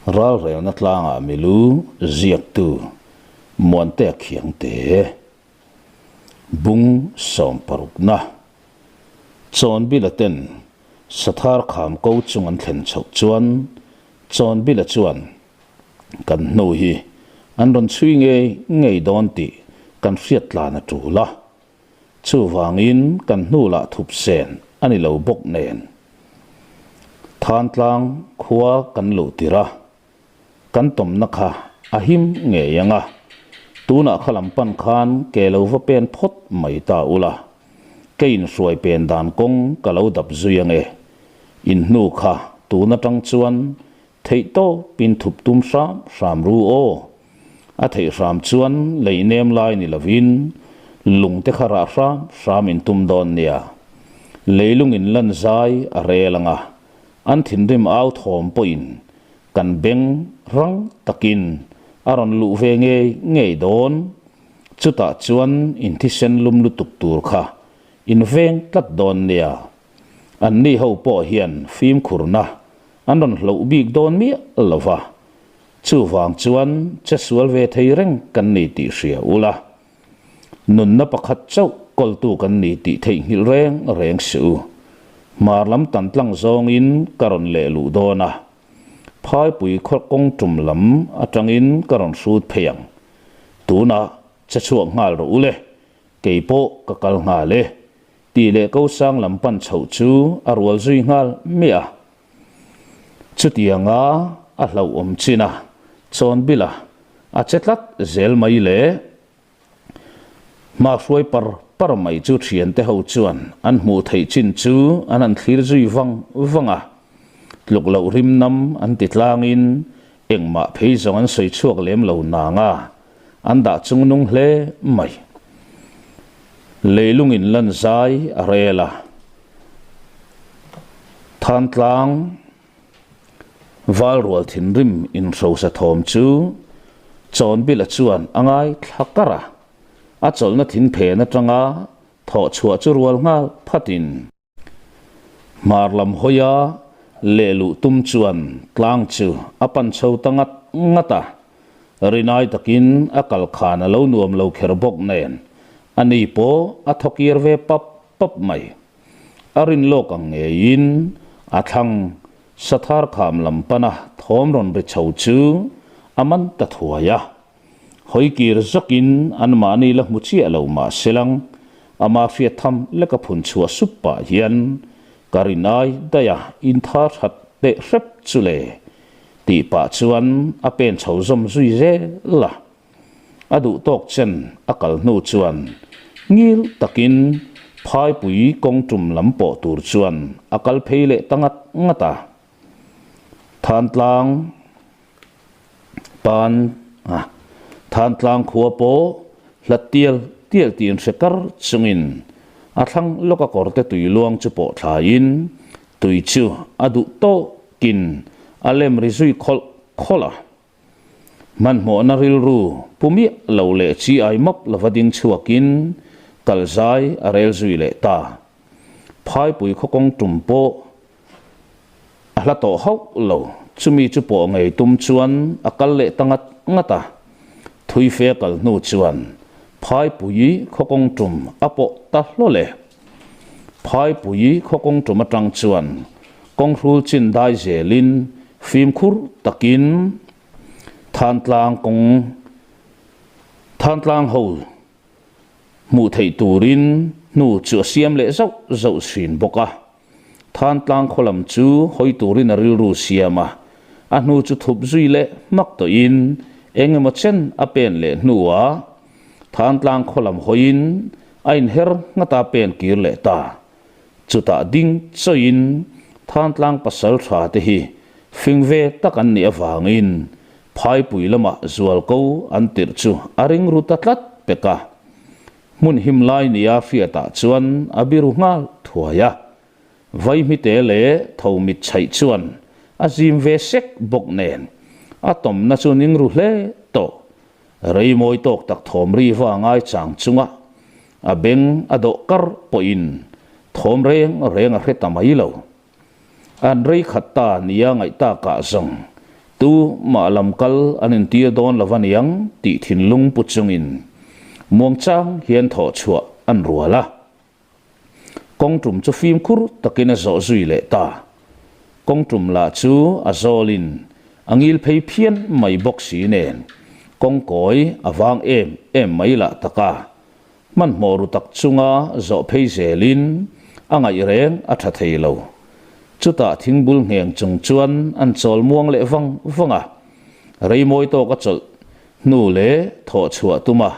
Ralrelna tlangah milu ziaktu Muantea Khiangte bung sawmparukna Chawnbila ten Sathar kham ko chung an thlen chhoh chuan Chawnbila chuan kan hnu hi an rawn chhui ngei ngei dawn tih kan hriat tlan a tul a, chuvangin kan hnu lah thup sen a ni lo bawk nen. Thantlang khua kan luh tirh a, kan tawmna kha a him ngei ang a, tunah kha lam pan khan ke lo va pen phawt mai ta ula, ke inhruai pen dan kawng ka lo dap zui ang e, in hnu kha tun atang chuan Theih tawpin thup tum hram hram ru aw. A theih hram chuan lei nem lai ni lovin lung te kha rah hram hram in tum dawn nia. Leilung in lan zai a rel anga an thinrim au thawm pawhin kan beng rang takin a rawn luh ve ngei ngei dawn. Chutah chuan in thisen lum lutuk tur kha in veng tlat dawn nia. Anni ho pawh hian fimkhurna an rawn hloh bik dawn miah lo va, chuvang chuan che sual ve thei reng kan ni tih hria ula, nunna pakhat chauh kawltu kan ni tih theihnghilh reng reng si u. Hmar lam tan tlang zawngin ka rawn leh luh dawn a, phaipui khaw kawng tum lam atangin ka rawn hrut phei ang. Tunah che chhuak nghal rawh ule, kei pawh ka kal nghal e. Tih leh ko sang lam pan chhoh chu a rual zui nghal miah a. Chutianga a hlauhawm chin a, chawn bila a che tlat zel mai le. Hma hruai par par mai chu thiante ho chuan an hmuh theih chin chu an han thlir zui vang vang a. Tluk loh rim nam an ti tlangin engmah phei zawng an sawi chhuak lem lo nang a, an dah chungnung hle mai. Leilung in lan zai a rel a, Thantlang Valrual thinrim inhrosa thawm chu Chawnbila chuan a ngai thla kar a, a chawlhna thing phen atanga thawh chhuah chu rual nghal phatin. Hmar lam hawia lehluh tum chuan tlang chu a pan chho ta ngat ngat a, rinai takin a kal khan a lo nuam lo kher bawk nen a ni pawh a thawkir ve pap pap mai. A rin lawk ang ngeiin a thlang Sathar kham lam pana thawm rawn ri chho chu a man ta thuai a. Hawikir zawkin anmahni la hmu chiah lo mah selang, ama hriat tham leka phun chhuah sup pah hian ka rinai daih a intha that teh hrep chu le tih pah chuan a pen chho zawm zui zel a. A duh tawk chen a kal hnu chuan ngil takin phaipui kawng tum lam pawh tur chuan a kal phei leh ta ngat ngat a. Thantlang. Pan a, Thantlang khua pawh hlat tial tial tiin hre kar chungin a thlang lawka kawrte tui luang chu pawh thlaiin tui chu a duh tawkin a lem ri zui khawlh khawlh a. Hmanhmawhna rilru pu miah lo leh chi ai map lova ding chhuakin kalzai a rel zui leh ta. Phaipui khaw kawng tum pawh A hla tawh hauh lo, chumi chu pawh ngei tum chuan a kal leh ta ngat ngat a. Thui fe a kal hnu chuan Phaipui khaw kawng tum a pawh ta hlawlh e. Phaipui khaw kawng tum atang chuan kawnghrul chin dai zelin fimkhur takin Thantlang kawng Thantlang ho Hmuh theih turin hnu chu a siam leh zauh zauh hrin bawk a. Thantlang khaw lam chu hawi turin a rilru siam a, a hnu chu thup zui leh hmak tawhin eng emaw chen a pen leh hnuah Thantlang khaw lam hawiin a inher nghat a pen kir leh ta. Chutah ding chawiin Thantlang pasal tha te hi fing ve tak an nih avangin Phaipui lamah zualko an tirh chu a ring ru ta tlat pek a. Hmun him lai nia hriatah chuan a biru nghal thuai a. Vaihmite leh tho mit chhaih chuan a zim ve sek bawk nen a tawmna chu ning ru hle tawh. Rei mawi tawk tak thawm ri va ngai chang chunga a beng a dawh kar pawhin thawm reng reng a hre ta mai lo. An rei khat ta nia ngaih takah zawng Tu mah lam kal an intir dawn lo aniang tih thinlung pu chungin muangchang hian thawh chhuah an rual a. Kawng tum chu fimkhur takin a zawh zui leh ta. Kawng tum lah chu a zawlin a ngil phei phian mai bawk si nen kawng kawi a vang em em mai lah tak a. Hmanhmawh ru tak chunga zawh phei zelin a ngaih reng a tha thei lo. Chutah thingbul ngheng chung chuan an chawl muang leh vang vang a. Rei mawi tawk a chawlh hnu leh thawh chhuah tum a,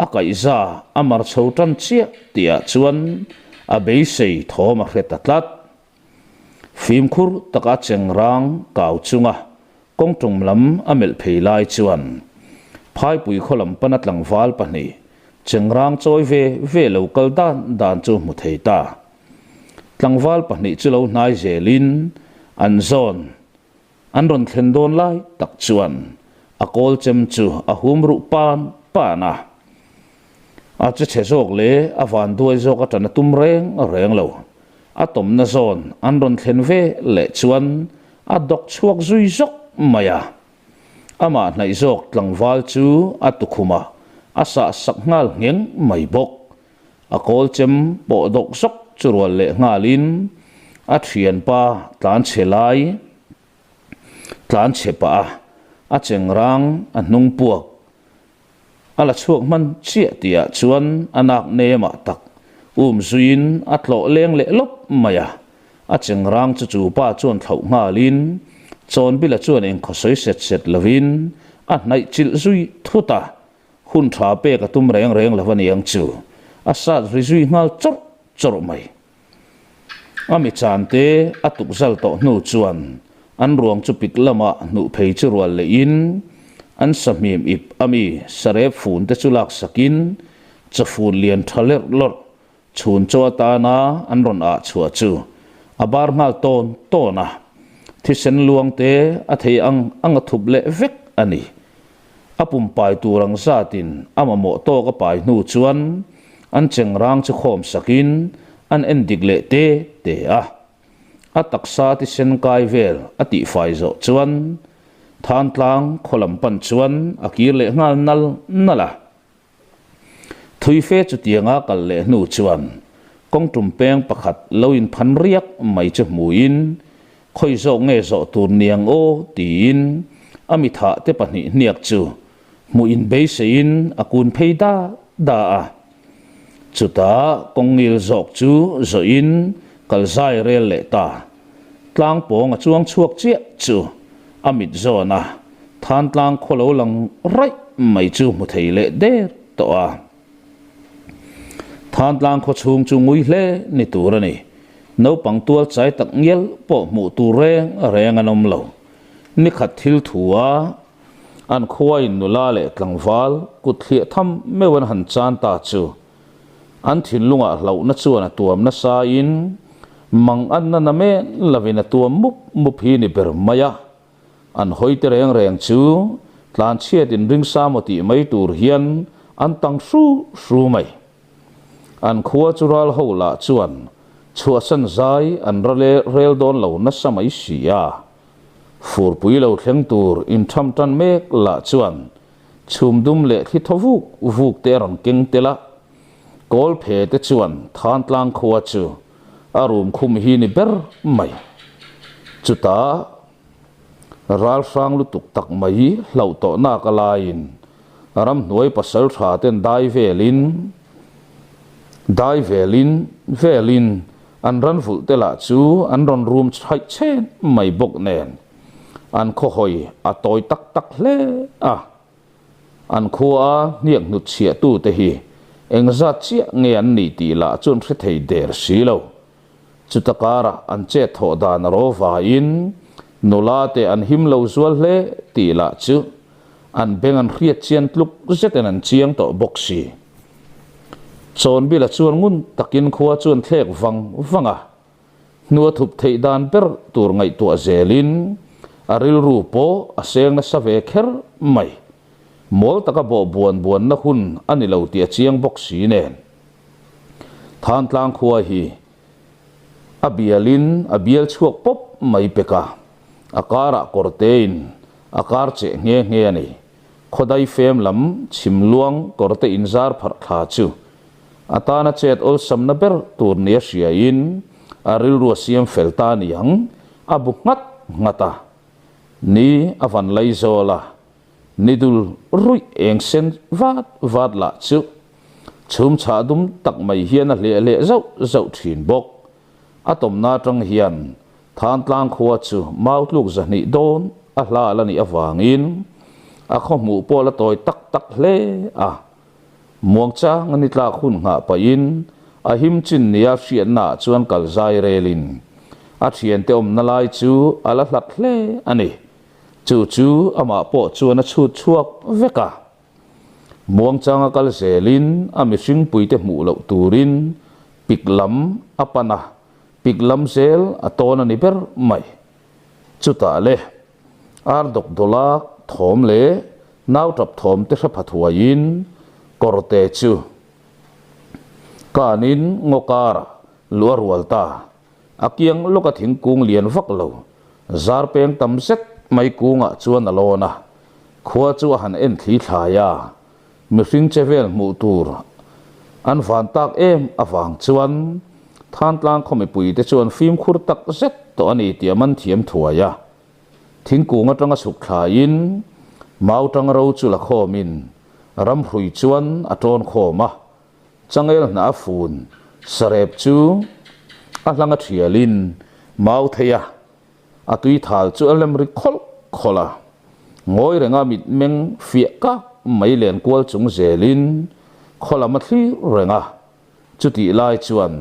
a kaihza a mar chho tan chiah tihah chuan a beisei thawm a hre ta tlat. Fimkhur taka chengrang kau chunga kawngtum lam a melh phei lai chuan phaipui khaw lam pana tlangval pahnih chengrang chawi ve ve lo kal dan dan chu hmu thei ta. Tlangval pahnih chu lo hnai zelin an zawn an rawn thlen dawn lai tak chuan a kawl chem chu a hum ruh pan pan a. A che chhe zawk leh a van duai zawk a tan a tum reng reng lo. A tawmna zawn an rawn thlen ve leh chuan a dawk chhuak zui zawk mai a. Amah hnaih zawk tlangval chu a tukhumah a sah sak nghal ngheng mai bawk. A kawl chem pawh dawk zawk chu rual leh nghalin a thianpa tlan chhe lai tlan chhe pah a, a chengrang a hnung puak A la chhuak hman chiah tihah chuan a nak nemah tak um zuiin a tlawh leng leh lawp mai a. A chengrang chu chu pa chuan thlauh nghalin Chawnbila chuan engkhaw sawi set set lovin a hnaih chilh zui thut a. Hun tha pek a tum reng reng lo aniang chu a sat ri zui nghal chawrh chawrh mai. A mi chante a tukzal tawh hnu chuan an ruang chu pik lamah hnuh phei chu rual lehin an sahmim ip a mi sarep fun te chu laksakin chawfun lian tha lerh lawrh chhun chaw atana an rawn ah chhuah chu a bar nghal tawn tawn a, thisen luang te a thei ang ang a thup leh vek a ni. A pum pai tur ang zatin a mamawh tawk a pai hnu chuan an chengrang chu khawm sakin an en dik leh te te a. A taksa tisen kai vel a tihfai zawh chuan Thantlang khaw lam pan chuan a kir leh nghal nal nal a. Thui fe chutianga kal leh hnu chuan kawngtum peng pakhat lo inphan riak mai chu hmuin khawi zawk nge zawh tur niang aw tiin a mithah te pahnih hniak chu hmuh inbeiseiin a kun phei da da a. Chutah kawng ngil zawk chu zawhin kal zai rel leh ta. Tlang pawng a chuang chhuak chiah chu a mit zawn a, Thantlang khaw lo lang raih mai chu hmu thei leh der tawh a. Thantlang khaw chhung chu ngui hle ni tur a ni. Naupang tual chai tak ngial pawh hmuh tur reng reng an awm lo. Nikhat thil thu a, an khuain nula leh tlangval kut thliah tham meuh an han chan ta chu an thinlungah hlauhna chuan a tuam nasain mang anna na men lovin a tuam mup mup hi ni ber mai a. An hawi te reng reng chu tlanchhiat inringsa maw tih mai tur hian an tang hru hru mai. An khua chu ral ho lah chuan chhuahsan zai an ra rel dawn lo nasa mai si a. Furpui lo thleng tur intham tan mek lah chuan chhum dum leh thli thaw vuk vuk te a rawn keng tel a. Kawl phe te chuan Thantlang khua chu a rum khum hi ni ber mai. Chutah ral hrang lutuk tak mai hlauh tawh nak a laiin ramhnuai pasal tha ten dai velin dai velin velin an ran vulh te lah chu an rawn rum chhaih chhen mai bawk nen an khawhawi a tawi tak tak hle a. An khua hniak hnut chhiah tute hi engzat chiah nge an nih tih lah chuan hre thei der si lo. Chuta karah an chet thawh dan a raw vaiin nula te an him lo zual hle tih lah chu an beng an hriat chian tluk zetin an chiang tawh bawk si. Chawnbila chuan ngun takin khua chuan thlek vang vang a. Hnua thup theih dan ber tur ngaihtuah zelin a rilru pawh a seng nasa ve kher mai. Mawl taka bawh buan buanna hun a ni lo tih a chiang bawk si nen. Thantlang khua hi a bialin a bial chhuak pawp mai pek a, a karah kawrtein a kar cheh nghe nghe a ni. Khawdai fem lam chhim luang kawrte inzar pharh thla chu a tana chet awlsamna ber tur nia hriain a rilru a siam fel ta a ni ang, a bu nghat nghat a. Ni a van lai zawl a, ni dul ruih eng sen vat vat lah chu chhum chhah dum tak mai hian a hleh leh zauh zauh thin bawk. A tawmna atang hian Thantlang khua chu mau tluk 200 dawn a hla a la nih avangin a khaw hmuh pawh a la tawi tak tak hle a. Muangchang a ni tlak hun nghah pahin a him chin nia hriatnaah chuan kal zai relin a thiante awmna lai chu a la hlat hle a ni. Chu chu amah pawh chuan a chhut chhuak vek a. Muangchanga kal zelin a mihring puite hmuh loh turin pik lam a pan a, pik lam zel a tawn a ni ber mai. Chutah le, ar dawk dawlak thawm leh nau tap thawm te hre pha thuaiin kawrte chu kanin ngaw karah luh a rual ta. A kiang lawka thingkung lian vak lo, zar peng tam zet mai kungah chuan a lawn a, khua chu a han en thli thlai a, mihring che vel hmuh tur an van tak em avang chuan Thantlang khaw mipuite chuan fimkhur tak zet tawh a ni tih a man thiam thuai a. Thingkung atanga chhuk thlaiin mau tang ro chu la khawmin ramhrui chuan a tawn khawm a. Changel hnah a fun sarep chu a hlang a thialin mau thei a, a tui thal chu a lem ri khawlh khawlh a. Ngawi renga mitmeng fiah kak mai len kual chung zelin khaw lam a thlir reng a. Chutih lai chuan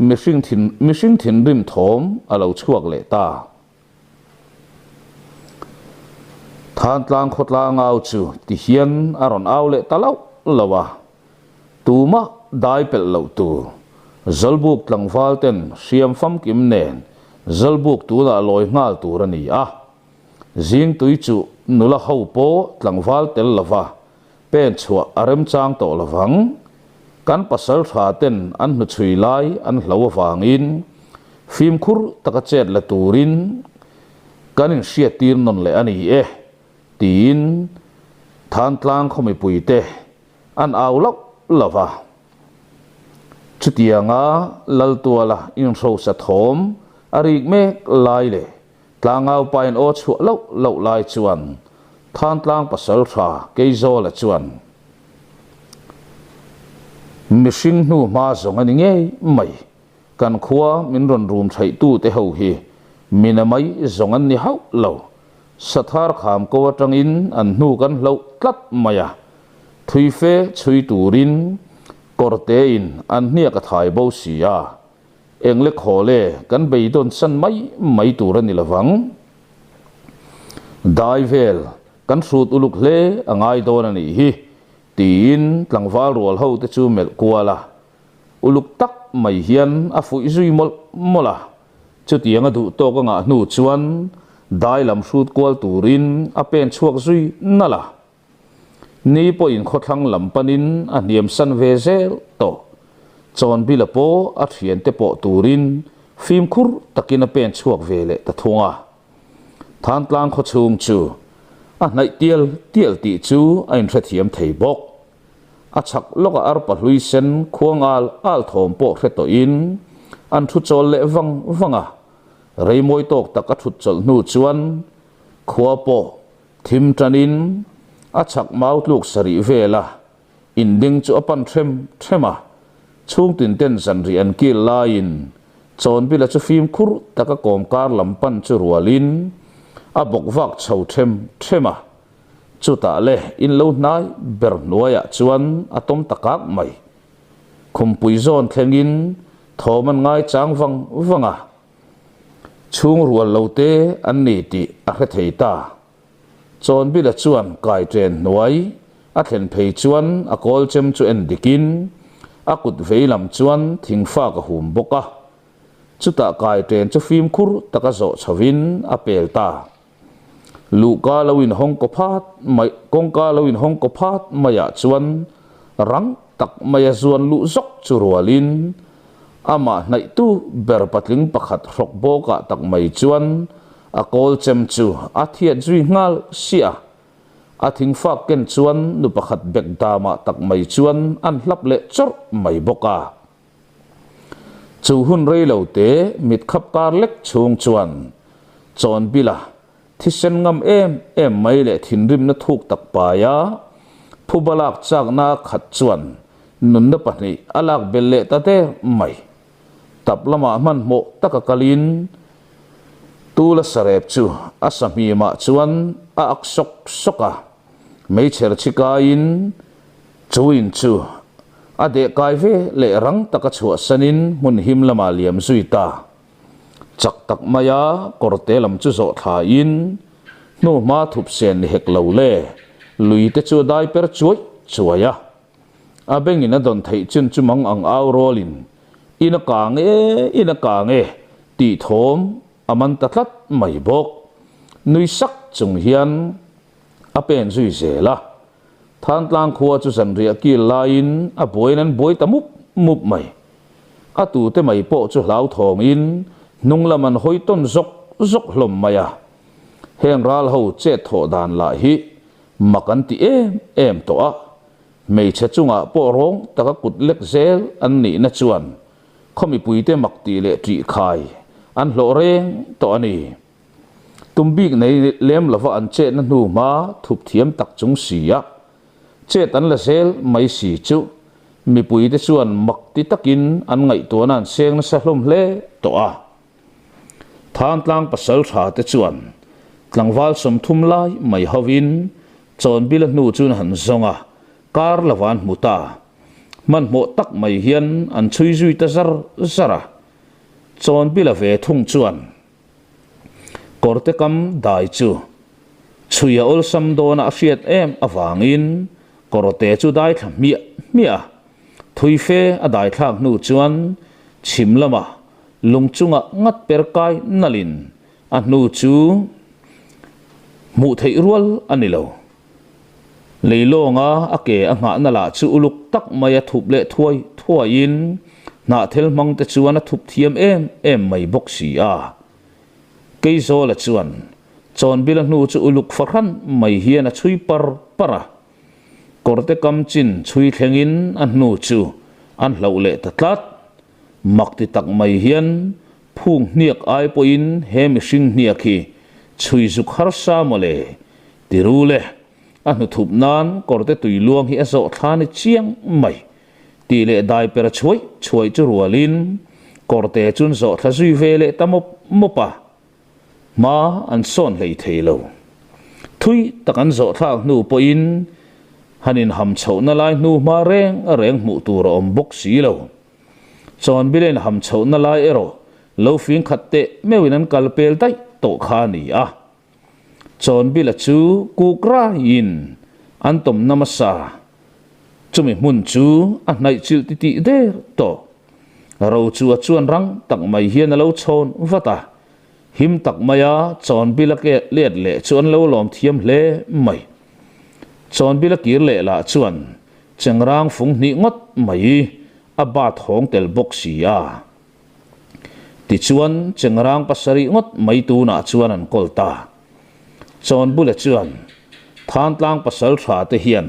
mihring thin mihring thinrim thawm a lo chhuak leh ta. Thantlang khawtlang au chu ti hian a rawn au leh ta lauh lauh a, tumah dai pelh loh tur Zawlbuk tlangval ten hriam famkim nen Zawlbuk tunah lawi nghal tur a ni a. Zingtui chu nula ho pawh tlangval tel lova pen chhuah a remchang tawh lovang. Kan pasal tha ten an hnuchhui lai an hlo avangin fimkhur taka chet la turin kan inhriattir nawn leh a ni e, tiin Thantlang khaw mipuite an au loh lo va. Chutianga Laltuala inhrosa thawm a rik mek lai leh Tlangau pain aw chhuah loh loh lai chuan Thantlang pasal tha Keizawla chuan mihring hnu hma zawng a ni ngei mai, kan khua min rawn rum theih tu te ho hi mina mai zawng an ni hauh lo, Sathar kham ko atangin an hnu kan hloh tlat mai a, thui fe chhui turin kawrte in an hniak a thai bo si a. Engle khawle kan beidawn san mai mai tur a ni lovang. Dai vel kan hrut uluk hle a ngai dawn a nih hi, tiin tlangval rual ho te chu melh kual a. Uluk tak mai hian a fuih zui mawlh mawlh a. Chutiang a duh tawk a ngah hnu chuan dai lam hrut kual turin a pen chhuak zui nalh a. Ni pawhin khawthlang lam panin a hniam san ve zel tawh. Chawnbila pawh a thiante pawh turin fimkhur takin a pen chhuak ve leh ta thung a. Thantlang khawchhung chu a hnaih tial tial tih chu a inhrethiam thei bawk. A chhak lawkah arpa hlui sen khuang al al thawm pawh hre tawhin an thu chawl leh vang vang a. Reimawi tawk tak a thut chawlh hnu chuan khua pawh Thim tanin a chhak mau tluk sarih vela inding chu a pan them them a, chhungtin ten zanrih an kil laiin Chawnbila chu fimkhur taka kawmkar lam pan chu rualin a bawk vak chho them them a, chutah le in lo hnai ber hnuaiah chuan a tawm ta kak mai. Khumpui zawn thlengin thawm an ngaichang vang vang a. Chhung rual lo te an ni tih a hre thei ta. Chawnbila chuan kai ṭen hnuai a thlen phei chuan a kawl chem chu en dikin a kut vei lam chuan thingfak a hum bawk a. Chutah kai ṭen chu fimkhur taka zawh chhovin a pel ta. Luhka lo inhawng kaw phat mai kawngka lo inhawng kaw phat maiah chuan rang tak maia zuan luh zawk chu rualin amah hnaihtu ber patling pakhat hrawk bawkah tak mai chuan A kawl chem chu a thiat zui nghal siah a. A thingfak ken chuan nu pakhat bek damah tak mai chuan an hlap leh chawrh mai bawk a. Chu hun rei lo te mit khap kar lek chhung chuan Chawnbila thisen ngam em em mai leh thinrimna thuk tak paia phuba lak chakna khat chuan nunna pahnih a lak belh leh ta der mai. Tap lamah hmanhmawh taka kalin Tula sarep chu a sahmimah chuan a ak sawk sawk a, meichher chhi kaiin chu in chu a deh kai ve leh rang taka chhuahsanin hmun him lamah liam zui ta. Chak tak maia kawrte lam chu zawh thlaiin hnuhma thup sen ni hek lo le, lui te chu a dai per chuai chuai a. A bengin a dawn theih chin chu mang ang au rawlin, In a kang e, in a kang e, tih thawm a man ta tlat mai bawk. Nui sak chung hian a pen zui zel a. Thantlang khua chu zanriah kil laiin a buain an buai ta mup mup mai. A tute mai pawh chu hlauthawngin hnung lam an hawi tawn zawk zawk hlawm mai a. Heng ral ho chet thawh dan lah hi Mak an ti em em tawh a, hmeichhe chungah pawh rawng taka kut lek zel an nihna chuan khaw mipuite mak tih leh ṭih khai an hlawh reng tawh a ni. Tum bik nei lem lova an chetna hnu hma thup thiam tak chung si a, chet an la zel mai si chu mipuite chuan mak ti takin an ngaihtuahna an seng nasa hlawm hle tawh a. Thantlang pasal tha te chuan tlangval 30 lai mai hovin Chawnbila hnu chu an han zawng a, kar lova an hmu ta. Hmanhmawh tak mai hian an chhui zui ta zar zar a. Chawnbila ve thung chuan kawrte kam dai chu chhui a awlsam dawna a hriat em avangin kawrte chu dai thla hmiah hmiah a. Thui fe a dai thlak hnu chuan chhim lamah Lung chungah ngat per kai nalhin a hnu chu hmuh theih rual a ni lo. Leilawnga a ke a nghahna lah chu uluk tak mai a thup leh thuai thuaiin hnahthel hmang te chuan a thup thiam em em mai bawk si a. Keizawla chuan Chawnbila hnu chu uluk fahran mai hian a chhui par par a. Kawrte kam chin chhui thlengin a hnu chu an hlauh leh ta tlat. Mak ti tak mai hian phung hniak ai pawhin he mihring hniak hi chhui zuk harsa mawle ti ru le, a hnuthup nan kawrte tui luang hi a zawh thla ni chiang mai tih leh dai per chhuai chhuai chu rualin kawrte chun zawh thla zui ve leh ta mawp mawp a, hma an sawn hlei thei lo. Thui tak an zawh thlak hnu pawhin han inham chhohna lai hnu hma reng reng hmuh tur a awm bawk si lo. Chawnbila inham chhohna lai erawh lo fing khat teh meuhin an kal pel daih tawh kha a ni a. Chawnbila chu kuk raiin an tawmna hmasa chumi hmun chu a hnaih chilh titih der tawh. Rochua chuan rang tak mai hian a lo chhawn vat a, him tak maia Chawnbila let leh chu an lo lawm thiam hle mai. Chawnbila kir leh lah chuan Chengrang fung hnih ngawt mai a bat hawng tel bawk si a. Tichuan Chengrang pasarih ngawt mai tunah chuan an kawl ta. Chawnbula chuan Thantlang pasal tha te hian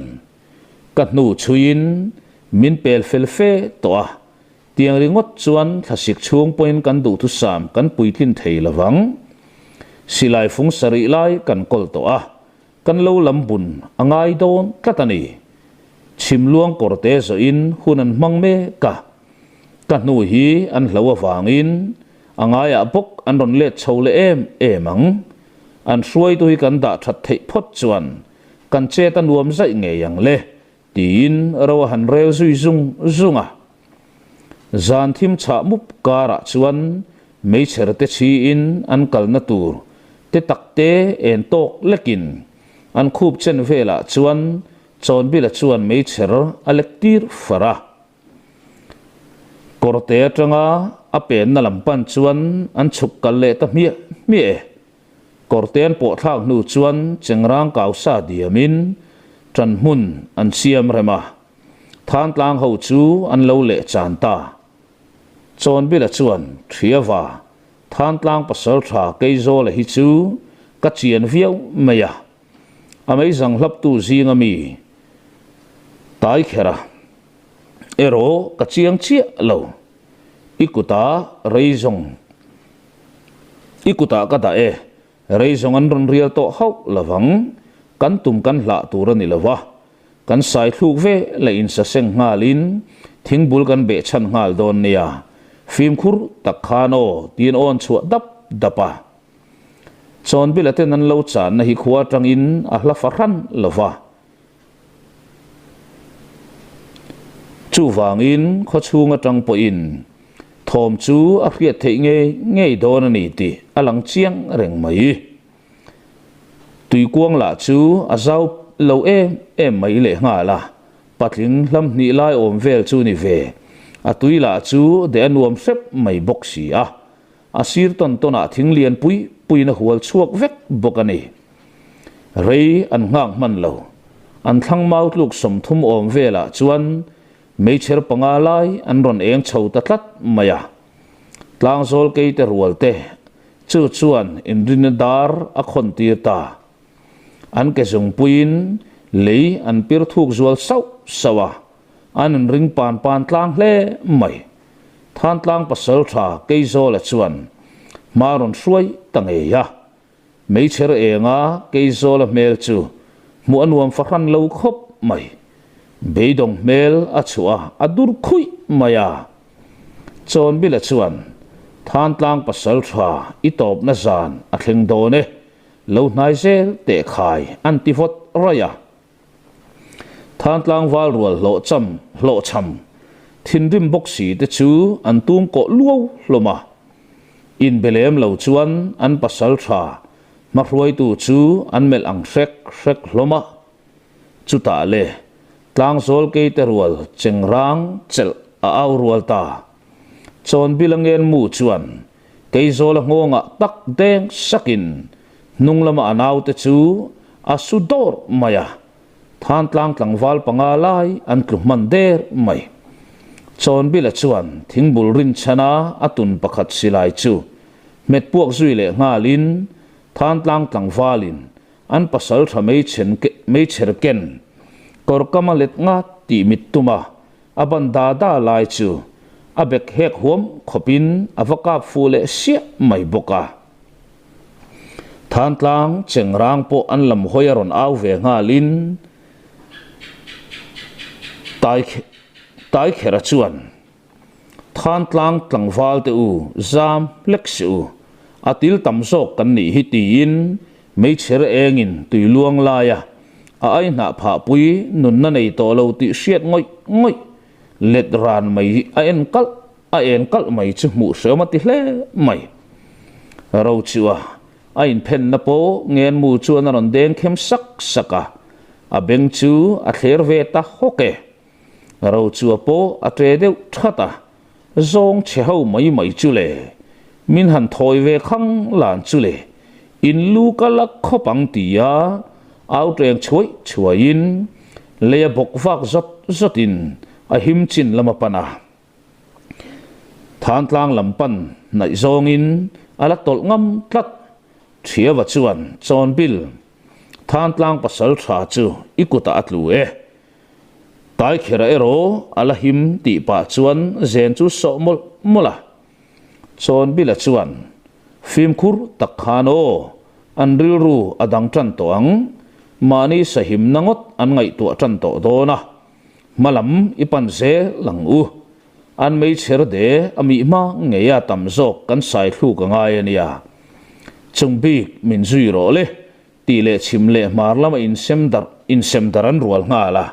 ka hnu chhuiin min pel fel fe tawh a, tiang ringawt chuan thlasik chhung pawhin kan duhthusam kan puitlin thei lovang. Silai fung sarih lai kan kawl tawh a, Kan lo lam bun a ngai dawn tlat a ni. Chhim luang kawrte zawhin hun an hmang mek a, ka hnu hi an hlo avangin a ngaiah bawk an rawn let chho leh em em ang. An hruaitu hi kan dah that theih phawt chuan kan chet a nuam zaih ngei ang le tiin ro a han rel zui zung zung a. Zan thim chhah mup karah chuan meichher te chhiin an kalna tur te tak te en tawk lekin an khup chen velah chuan Chawnbila chuan meichher a lek tir far a. Kawrte atanga a penna lam pan chuan an chhuk kal leh ta hmiah hmiah e. Kawrte an pawh thlak hnu chuan Chengrang kausa diamin ṭan hmun an siam rem a. Thantlang ho chu an lo leh chan ta. Chawnbila chuan Thiava. Thantlang pasaltha Keizawla hi chu ka chian viau mai a, a meizang hlaptu zinga mi Taikhera erawh ka chiang chiah lo. I kutah rei zawng i kutah ka dah e, rei zawng an rawn rial tawh hauh lovang, kan tum kan hlah tur a ni lo va, kan sai thluk ve leh insaseng nghalin thingbul kan behchhan nghal dawn nia, fimkhur tak khan aw tiin awn chhuah dap dap a. Chawnbila ten an lo channa hi khua atangin a hla fahran lo va. Chuvangin khawchhung atang pawhin thawm chu a hriat theih ngei ngei dawn a ni tih a lang chiang reng mai. Tuikuang lah chu a zau lo em em mai lehnghal a, patling hlam hnih lai awm vel chu ni ve, a tui lah chu deh a nuam hrep mai bawk si a, a sir tawn tawnah thing lian pui puiin a hual chhuak vek bawk a ni. Rei an nghak hman lo. An thlang mau tluk 30 awm velah chuan meichher panga lai an rawn eng chho ta tlat mai a. Tlangzawl keite rual te chu chuan inrinna dar a khawn tir ta. An ke zungpuiin lei an pir thuk zual sauh sauh a, an inring pan pan tlang hle mai. Thantlang pasaltha Keizawla chuan hma rawn hruai ta ngei a. Meichher enga Keizawla hmel chu hmuh a nuam fahran lo khawp mai. Beidawng hmel a chhuah a, a dur khuih mai a. Chawnbila chuan, Thantlang pasaltha i tawpna zan a thleng dawn e, lo hnai zel teh khai an ti vawt raih a. Thantlang val rual hlawhcham hlawhchham thinrim bawk si te chu an tum kawh luau hlawm a. Inbe lem lo chuan an pasal tha hmahruaitu chu an melh ang hrek hrek hlawm a. Chutah le tlangzawl keite rual chengrang chelh a au rual ta. Chawnbila ngenmu chuan Keizawla nghawngah tak deng sakin hnung lama a naute chu a su dawr mai a, Thantlang tlangval panga lai an tlu hman der mai. Chawnbila chuan thingbul rinchhana a tun pakhat silai chu hmet puak zui leh nghalin Thantlang tlangvalin an pasal tha meichher ken kawr kama let ngat tih mit tum a, A ban da da lai chu a bek hek huam khawpin a va kap fuh leh siah mai bawk a. Thantlang chengrang pawh an lam hawi a rawn au ve nghalin Taikhera chuan, Thantlang tlangval te u, zam hlek si u, a til tam zawk kan nih hi tiin meichher engin tui luang laia A ai hnah phahpui nunna nei tawh lo tih hriat ngawih ngawih let ran mai a en kalh a en kalh mai chu hmuh hreawm a ti hle mai. Rochua a inphenna pawh ngenmu chuan a rawn deng khem sak sak a, a beng chu a thler ve ta hawk e. Rochua pawh a ṭe deuh that a, Zawng chhe ho mai mai chu le, min han thawi ve khang lan chu le, in lu ka la khawp ang tia au ṭeng chhuai chhuaiin lei a bawk vak zawt zawtin a him chin lam a pan a. Thantlang lam pan hnaih zawngin a la tawlh ngam tlat. Thiava chuan Chawnbil, Thantlang pasal tha chu i kutah a tlu e. Taikhera erawh a la him tih pah chuan zen chu sawh mawlh mawlh a. Chawnbila chuan, Fimkhur tak khan aw, an rilru a dang tan tawh ang, mahni sahimna ngawt an ngaihtuah tan tawh dawn a, hma lam i pan zel ang u. An meichher de a mih hma ngeia tam zawk kan saithluk a ngai a nia. Chung bik min zui rawh le, Tih leh chhim leh hmar lama insem darh insem darh an rual nghal a.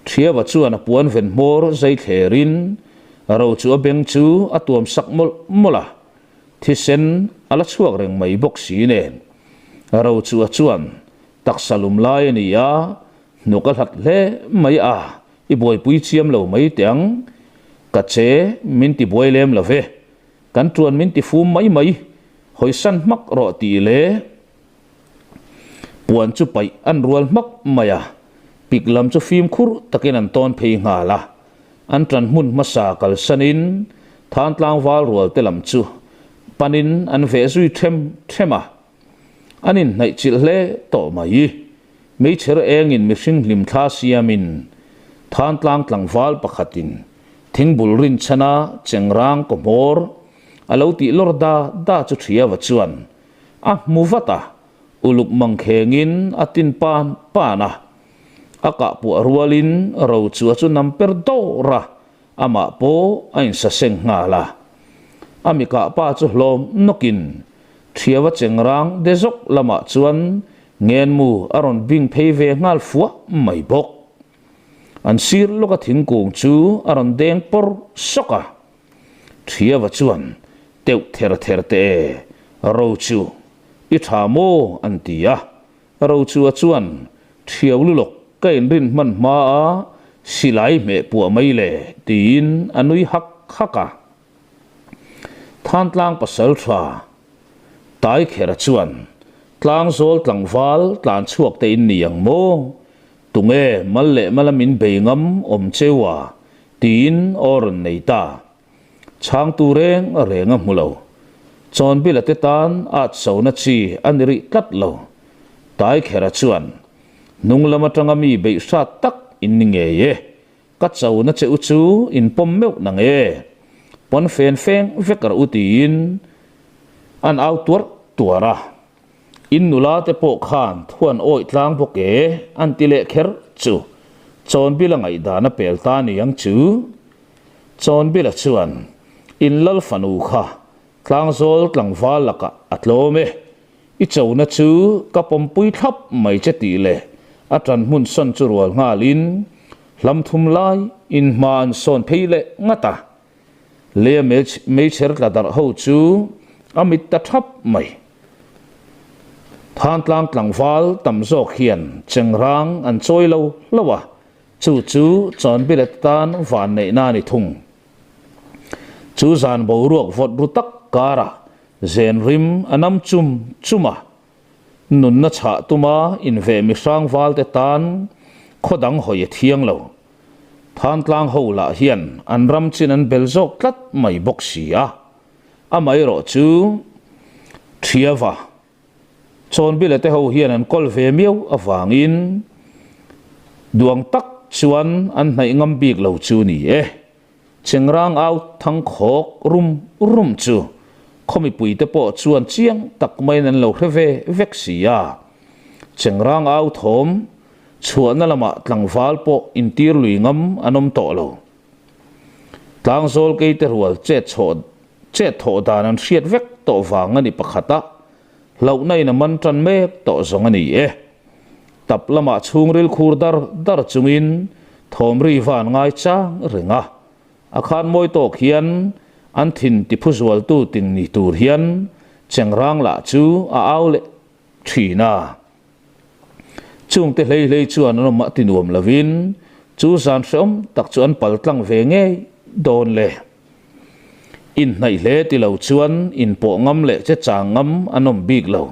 Thiava chuan a puan ven hmawr zai thlerin ro chu a beng chu a tuam sak mawlh mawlh a, thisen a la chhuak reng mai bawk si nen. Ro chu a chuan taksa lum lai a ni a, hnuk a hlat hle mai a, i buaipui chiam lo mai teh ang, ka che min ti buai lem lo ve, Kan tuan min ti fum mai mai, hawisan hmak rawh tih leh puan chu paih an rual hmak mai a, pik lam chu fimkhur takin an tawn phei nghal a, an tan hmun hmasa kalsanin Thantlang val rual te lam chu panin an veh zui ṭhem ṭhem a, an inhnaih chilh hle tawh mai. Meichher engin mihring hlimthla siamin Thantlang tlangval pakhatin thingbul rinchhana chengrang kaw hmawr a lo tih lawr da da chu Thiava chuan a hmu vat a, uluk mangkhengin a tin pan pan a. A kah puah rualin Rochua chu nam per dawr a, amah pawh a insaseng nghal a. A mi kah pa chu hlawm nawkin Thiava chengrang de zawk lamah chuan ngenmu a rawn bing phei ve nghal fuah mai bawk. An sir lawka thingkung chu a rawn deng pawr sawk a. Thiava chuan teuh ther ther teh e, Rochu, i tha maw? an ti a. Rochua chuan, Thiau lulawk ka inrin hman hma a, silai hmeh puah mai le, tiin a nui hak hak a. Thantlang pasal tha Taikhera chuan, Tlangzawl tlangval tlan chhuak te in ni ang maw? Tunge mal leh mala min bei ngam awm cheu a? tiin aw rawn nei ta. Chhangtu reng reng a hmu lo. Chawnbila te tan at sona chi a ni rih tlat lo. Taikhera chuan, Hnung lam atanga mi beih hrat tak in ni ngei e. Ka chona che u chu in pawm meuh nang e. Pawn fen feng vek rawh u tiin an au tuarh tuarh a. In nula te pawh khan thuan awih tlang bawk e an ti leh kher chu Chawnbila ngaihdan a pel ta niang chu. Chawnbila chuan in lal fanu kha tlangzawl tlangval lakah a tlawm e. I chona chu ka pawmpui thlap mai che tih leh a ṭan hmun sawn chu rual nghalin hlam thum lai in hma an sawn phei leh ngat a. Leia meichher tla darh ho chu a mit ta ṭhap mai. Thantlang tlangval tam zawk hian chengrang an chawi lo hlauh a, chu chu Chawnbilet tan vanneihna a ni thung. Chu zan boruak vawt ru tak karah Zen rim a nam chum chum a, nunna chhah tuma inveh mihrang valte tan khaw dang hawi a thiang lo. Thantlang ho lah hian an ram chin an bel zawk tlat mai bawk si a, amaherawh chu Thiava, Chawnbila te ho hian an kawl ve miau avangin duang tak chuan an hnaih ngam bik lo chu ni e. Chengrang au thang khawk rum rum chu khaw mipuite pawh chuan chiang tak maiin an lo hre ve vek si a. Chengrang au thawm chhuahna lamah tlangval pawh intir lui ngam an awm tawh lo. Tlangzawl keite rual chet chhoh chet thawh dan an hriat vek tawh vang a ni pakhat a, hlauhna in a man tan mek tawh zawng a ni e. Tap lamah chhungril khur dar dar chungin thawm ri van ngai chang reng a, a khan mawi tawk hian an thin tiphu zualtu ting ni tur hian chengrang lah chu a au leh thin a. Chungte hlei hlei chuan an awm a ti nuam lovin chu zan hreawm tak chu an pal tlang ve ngei dawn le. Inhnaih hle ti lo chuan inpawh ngam leh che chang ngam an awm bik lo.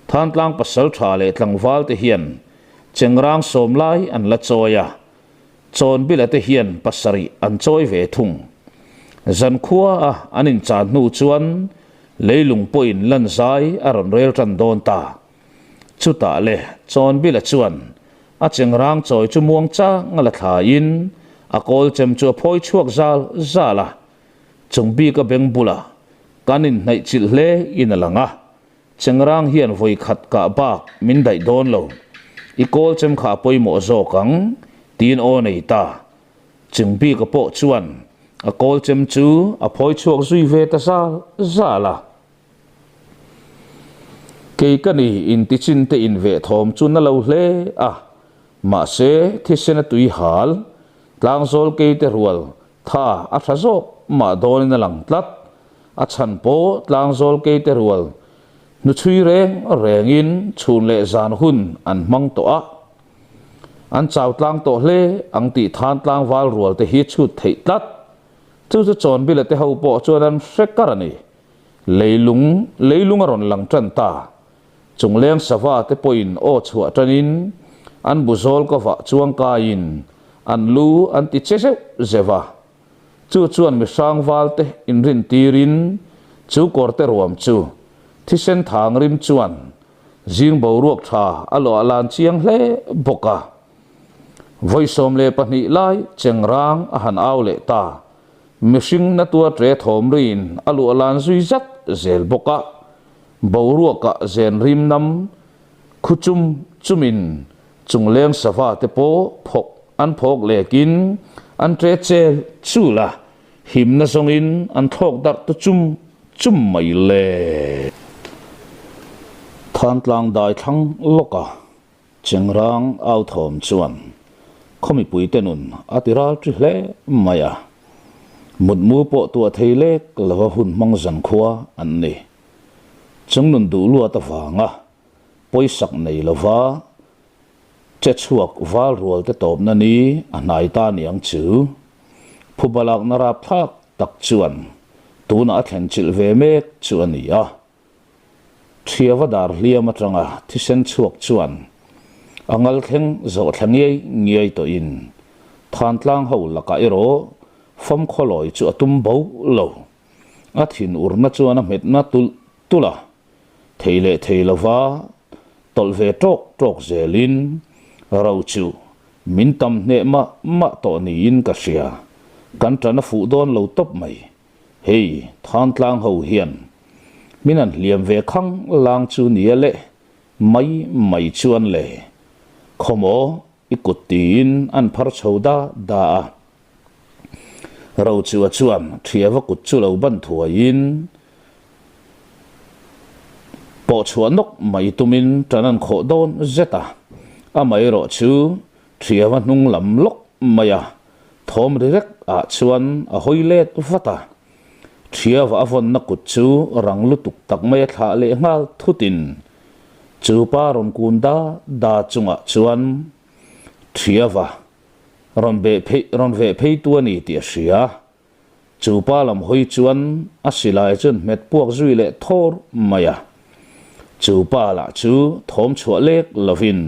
Thantlang pasal tha leh tlangval te hian chengrang sawm lai an la chawi a, Chawnbila te hian pasarih an chawi ve thung. Zankhua a an inchan hnu chuan leilung pawhin lan zai a rawn rel tan dawn ta. Chutah le Chawnbila chuan a chengrang chawi chu muang chang a la thlaiin a kawl chem chu a phawi chhuak zal zal a, chung bik a beng bulah kan inhnaih chilh hle in a lang a, chengrang hian vawi khat kah bak min daih dawn lo, i kawl chem kha a pawimawh zawk ang tiin aw nei ta. Chung bik a pawh chuan a kawl chem chu a phawi chhuak zui ve ta zal zal a. Kei ka ni intichin te inveh thawm chu na lo hle a, mahse thisen a tui hal, tlangzawl kei te rual tha a tha zawk mah dawnin a lang tlat. A chhan pawh tlangzawl kei te rual hnuchhui reng rengin chhun leh zan hun an hmang tawh a, an chau tlang tawh hle ang tih than tlangval rual te hi chhut theih tlat. Chu chu Chawnbila te ho pawh chuan an hre kar a ni. Leilung, leilung a rawn lang tan ta. Chungleng sava te pawhin aw chhuah tanin an bu zawl ka vah chuang kaiin an lu an ti che zeuh zeuh a. Chu chuan mihrang val te inrin tirin Chu kawrte ruam chu thisen thang rim chuan zing boruak tha a luah lan chiang hle bawk a. Vawi 12 lai chengrang a han au leh ta. Mihring na tuar ṭe thawm riin a luah lan zui zat zel bawk a. Boruakah zen rim nam khu chum chumin chungleng sava te pawh phawk an phawk lekin an ṭe chel chul a. Himna zawngin an thlawk darh ta chum chum mai le. Thantlang dai thlang lawka Chengrang au thawm chuan khaw mipuite nun a ti ral ṭi hle mai a. Mutmu pawh tuah thei lek lova hun hmang zankhua an ni. Chung nun duh luat avanga pawisak nei lova Che chhuak val rual te tawpna ni a hnai ta niang chu. Phuba lakna rapthlak tak chuan tunah a thlen chilh ve mek chu a ni a. Thiava dar hliam atanga thisen chhuak chuan a ngal thleng zawh thla ngiai ngiai tawhin Thantlang ho lakah erawh famkhawlawi chu a tum bo lo. A thin urna chuan a hmetna tulh tulh a. Thei leh thei lova tawlh ve tawk tawk zelin ro chu min tam hneh mah mah tawh niin ka hria. Kan tan a fuh dawn lo tawp mai. Hei Thantlang ho hian min han hliam ve khang lang chu nia le mai mai chuan le khawmaw i kut tiin an phar chho da da a. Rochua chuan Thiava kut chu lo ban thuaiin pawh chhuah nawk mai tumin tan an khawh dawn zet a. Amaherawh chu Thiava hnung lam lawk mai a, thawm ri rek ah chuan a hawi let vat a. Thiava a vawnna kut chu rang lutuk tak mai a thlah leh nghal thutin chu pa rawn kun da da chungah chuan Thiava rawn beh phei rawn veh phei tu a ni tih a hria. Chu pa lam hawi chuan a silai chuan hmet puak zui leh thawr mai a. Chu pa lah chu thawm chhuah lek lovin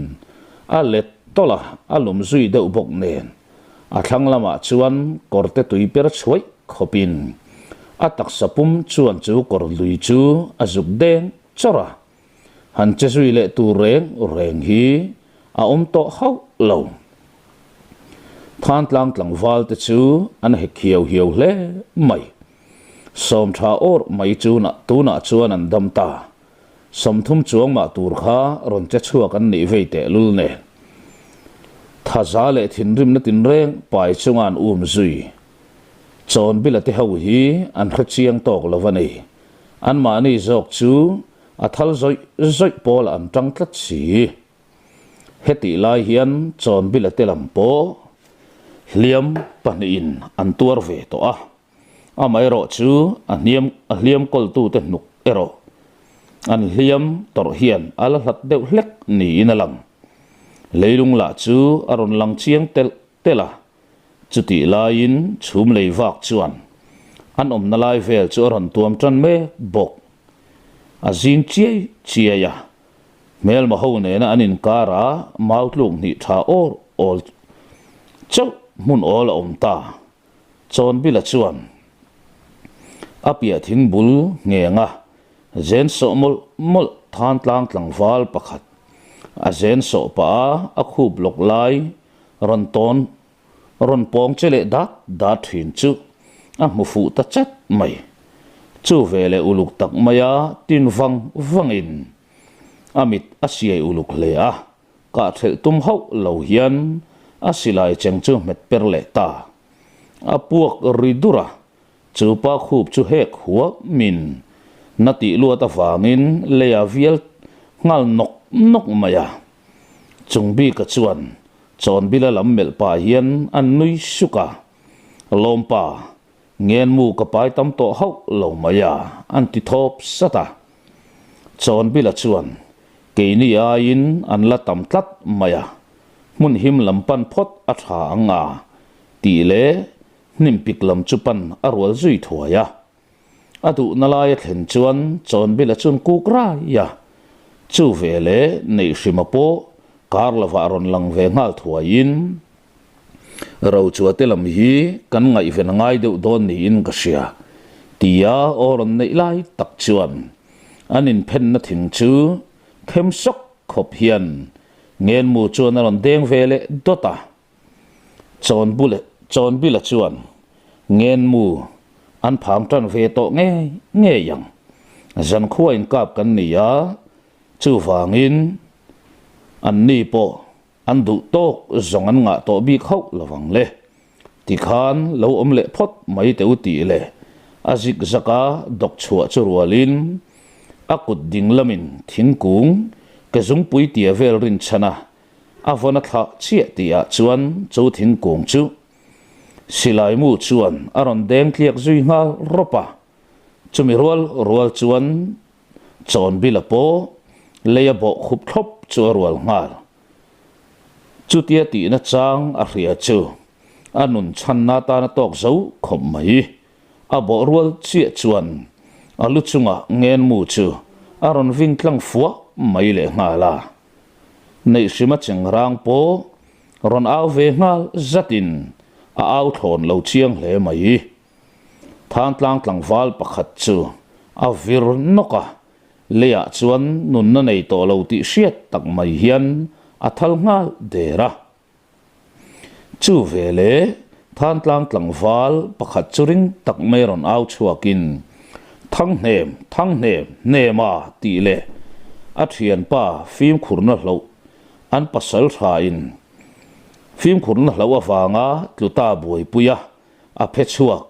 a let tawlh a, a lum zui deuh bawk nen a thlang lamah chuan kawrte tui per chhuaih khawpin a taksa pum chuan chu kawr lui chu a zuk deng chawrh a. Han che zui leh tur reng reng hi a awm tawh hauh lo. Thantlang tlangval te chu an hek hiau hiau hle mai. Sawmtha awr mai chu tunah chuan an dam ta. 30 chuang mah tur kha rawn che chhuak an nih vei teh lul nen. Thaza leh thinrimna tinreng pai chunga an um zui. Chawnbila te ho hi an hre chiang tawk lo a ni. Anmahni zawk chu a thal zawih zawih pawl an tang tlat si. Hetih lai hian Chawnbila te lam pawh hliam pahnihin an tuar ve tawh a, amaherawh chu a hniam a hliam kawltute hnuk erawh an hliam tawrh hian a la hlat deuh hlek niin a lang. Leilung lah chu a rawn lang chiang telh telh a, Chutih laiin chhum lei vak chuan an awmna lai vel chu a rawn tuam tan mek bawk. A zing chiai chiai a, hmelma ho nena an inkara mau tluk hnih tha awr awl chauh hmun awl a awm ta. Chawnbila chuan a piah thing bul ngheng a, zen sawh mawlh mawlh Thantlang tlangval pakhat a zen sawh pah a, a khup lawk lai Rawn tawn, rawn pawng che leh dat dat thin chu a hmu fuh ta chat mai. Chu ve leh uluk tak maia tin vang vangin a mit a siai uluk hle a, kah thelh tum hauh lo hian a silai cheng chu hmet per leh ta. A puak ri dur a, chu pa khup chu hek huamin na tih luat avangin lei a vial nghal nawk nawk mai a. Chung bika chuan Chawnbila lam melh pah hian an nui suk a, Lawmpa, ngenmu ka pai tam tawh hauh lo mai a, an ti thawp sat a. Chawnbila chuan, Keini aiin an la tam tlat mai a, hmun him lam pan phawt a tha ang a, tih leh hnim pik lam chu pan a rual zui thuai a. A duhna lai a thlen chuan Chawnbila chuan kuk rai a, chu ve leh Neihhrima pawh kar lovah rawn lang ve nghal thuaiin Rochua te lam hi kan ngaihven a ngai deuh dawn niin ka hria. Tia aw rawn neih lai tak chuan an inphenna thing chu khem sawk khawp hian ngenmu chuan a rawn deng ve leh dawt a. Chawnbila chuan ngenmu an phang tan ve tawh ngei ngei ang. Zankhua inkap kan ni a, chuvangin anni pawh An duh tawk zawng an ngah tawh bik hauh lo vang le. Tikhan lo awm leh phawt mai teh u tih leh a zik zak a dawk chhuah chu rualin a kut ding lamin thingkung ke zungpui tia vel rinchhan a a vawn a thlah chiah tihah chuan chu thingkung chu silai mu chuan a rawn deng tliak zui nghal rawp a, chumi rual rual chuan Chawnbila pawh lei a bawh khup thlawp chu a rual nghal. Chutia tihna chang a hria chu a nun chhanna tan a tawk zo khawp mai. A bawh rual chiah chuan a lu chungah ngenmu chu a rawn vin tlang fuah mai leh nghal a. Neihhrima chengrang pawh rawn au ve nghal zatin a au thlawn lo chiang hle mai. Thantlang tlangval pakhat chu a vir nawk a, leiah chuan nunna nei tawh lo tih hriat tak mai hian a thal nghal der a. Chu veleh Thantlang tlangval pakhat chu ring tak mai rawn au chhuakin, Thanghnem, Thanghnem, Hnema tih leh a thianpa fimkhurna hloh an pasal thain fimkhurna hloh avanga tlu ta buaipui a. A phe chhuak,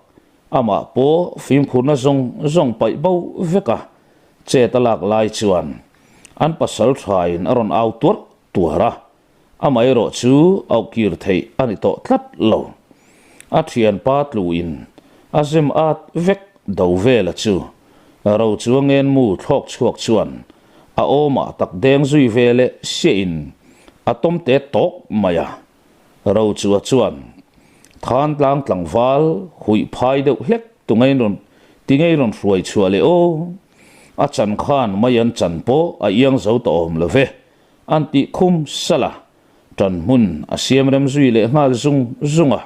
amah pawh fimkhurna zawng zawng paih bo vek a, chet a lak lai chuan an pasal thain a rawn au tuarh tuarh a, amaherawh chu auh kir theih a ni tawh tlat lo. A thianpa tluin a zem at vek do vela chu ro chu a ngenmu thlawk chhuak chuan a awmah tak deng zui ve leh siahin a tawm te tawk mai a. Rochua chuan Thantlang tlangval huih phai deuh hlek tu ngei rawn ti ngei rawn hruai chhuah leh aw. A chan khan mai an chan pawh a iang zo ta awm lo ve, an tih khum salh a, ṭan hmun a siam rem zui leh nghal zung zung a.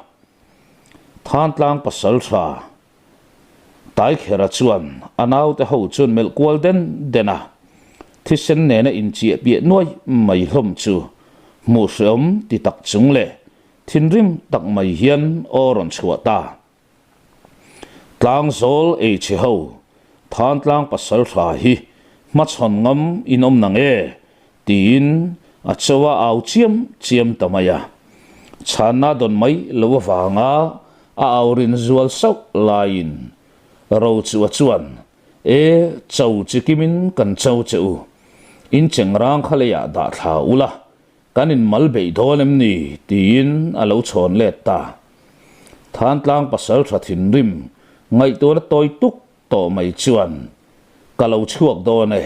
Thantlang pasal ṭha Taikhera chuan a naute ho chuan melh kual den den a, thisen nena inchiah piah nuai mai hlawm chu hmuh hreawm ti tak chung leh thinrim tak mai hian aw rawn chhuah ta. Tlangzawl eichhe ho Thantlang pasal tha hi hmachhawn ngam in awm nang e tiin a cho a au chiam chiam ta mai a. Chhanna dawn mai lo avanga a au rin zual sauh laiin Rochua chuan, E, cho chi kimin kan cho che u. In chengrang kha leiah dah thla ula, kan in mal beih dawn em ni? tiin a lo chhawn let ta. Thantlang pasal tha thinrim ngaihtuahna tawi tuk tawh mai chuan ka lo chhuak dawn e,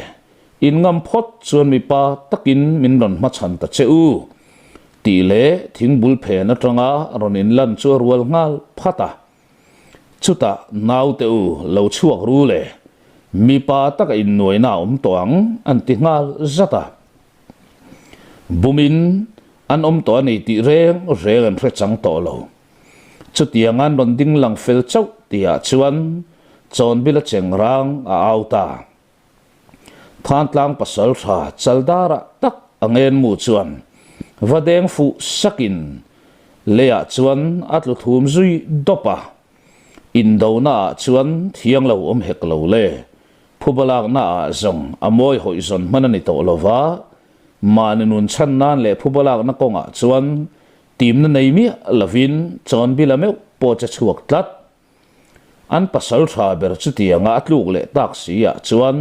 in ngam phawt chuan mipa takin min rawn hmachhan ta che u, tih leh thingbul phen atanga rawn inlan chu a rual nghal phat a. Chutah naute u lo chhuak ru le, mipa taka innuaina a awm tawh ang an ti nghal zat a. Bumin an awm tawh a ni tih reng reng an hre chang tawh lo. Chutiang an rawn ding lang fel chauh tihah chuan Chawnbila chengrang a au ta. Thantlang pasal tha Chaldarah tak a ngenmu chuan va deng fuh sakin leiah chuan a tlu thum zui dawp a. Indonaah chuan thiang lo awm hek lo le, phubalaknaah zawng a mawi hawih zawn hman a ni tawh lo va, mahni nun chhan nan leh phubalakna kawngah chuan Timna nei miah lovin Chawnbila meuh pawh che chhuak tlat. An pasal tha ber chutianga a tluk leh tak si ah chuan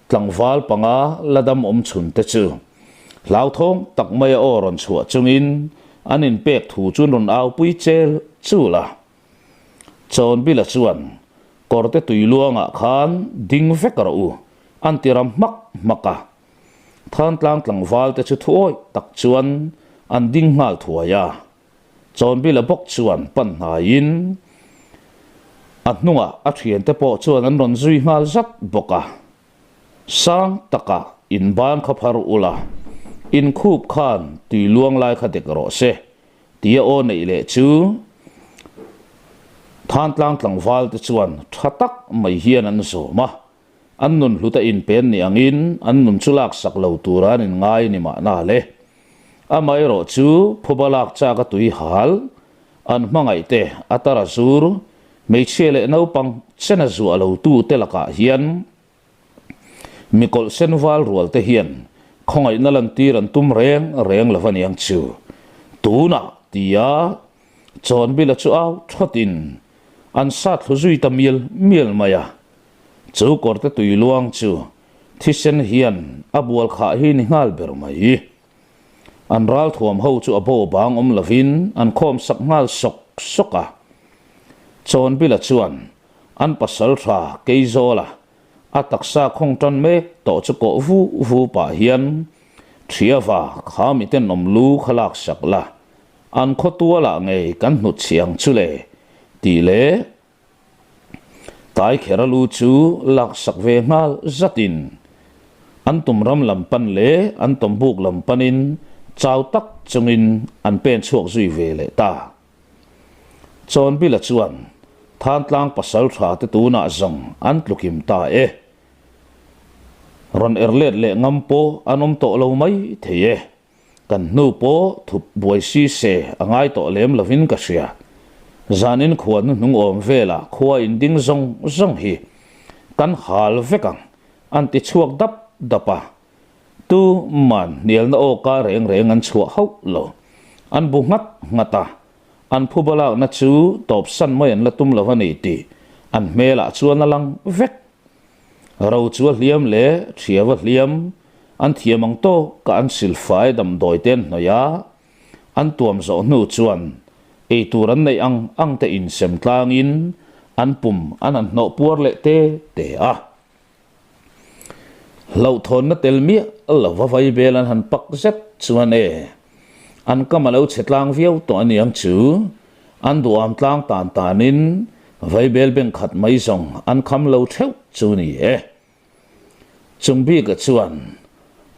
tlangval panga la dam awm chhun te chu hlauthawng tak maia aw rawn chhuah chungin an inpek thu chu an rawn aupui chel chul a. Chawnbila chuan kawrte tui luangah khan ding vek rawh u an ti ram hmak hmak a. Thantlang tlangval te chu thuawih tak chuan an ding nghal thuai a, Chawnbila bawk chuan pan hnaiin a hnungah a thiante pawh chuan an rawn zui nghal zat bawk a. Sang takah in ban kha phar ula, in khup khan tui luang lai kha dek rawh se tia aw neih leh chu. Thantlang tlangval te chuan tha tak mai hian an zawm a, an nun hlut a inpen ni angin an nun chu laksak lo tura an inngai ni mahna le. Amaherawh chu phuba lak chak a tui hal, an hmangaih te a tar a zur, hmeichhia leh naupang chen a zuah lo tu te lakah hian Mikawlh sen val rual te hian khawngaihna lantir an tum reng reng lo aniang chu. Tunah tia Chawnbila chu au thawtin an sat thlu zui ta mial mial mai a. Chu kawrte tui luang chu thisen hian a bual khah hi ni nghal ber mai. An ralthuam ho chu a bo bang awm lovin an khawm sak nghal sawk sawk a. Chawnbila chuan An pasal tha Keizawla a taksa khawng tan mek tawh chu kawh vu vu pah hian Thiava kha miten awm lu kha lak sak la, an khaw tualah ngei kan hnut chhi ang chu le tih leh Taikhera lu chu lak sak ve nghal zatin an tum ram lam pan leh an tawmbuk lam panin chau tak chungin an pen chhuak zui ve leh ta. Chawnbila chuan Thantlang pasal tha te tunah zawng an tlukim ta e. Rawn er let leh ngam pawh an awm tawh lo mai thei e. Kan hnu pawh thup buai si se a ngai tawh lem lovin ka hria. Zanin khua hnuhnung awm velah khua in ding zawng zawng hi kan hal vek ang an ti chhuak dap dap a. Tu man hnialna awka reng reng an chhuah hauh lo. An bu nghat nghat a, an phuba lakna chu tawpsan mai an la tum lo a ni tih an hmelah chuan a lang vek. Ro chu a hliam leh thiau a hliam, an thiam ang tawka an silfai damdawi te an hnawih a, an tuam zawh hnu chuan eitur an neih ang ang te insem tlangin an pum an han hnawh puar leh te te a. Hlauhthawnna tel miah lo va vaibel an han pak zet chuan e, an kam a lo chhe tlang viau tawh a niang chu, an duham tlang tan tanin vaibel beng khat mai zawng an kham lo theuh chu ni e. Chung bika chuan,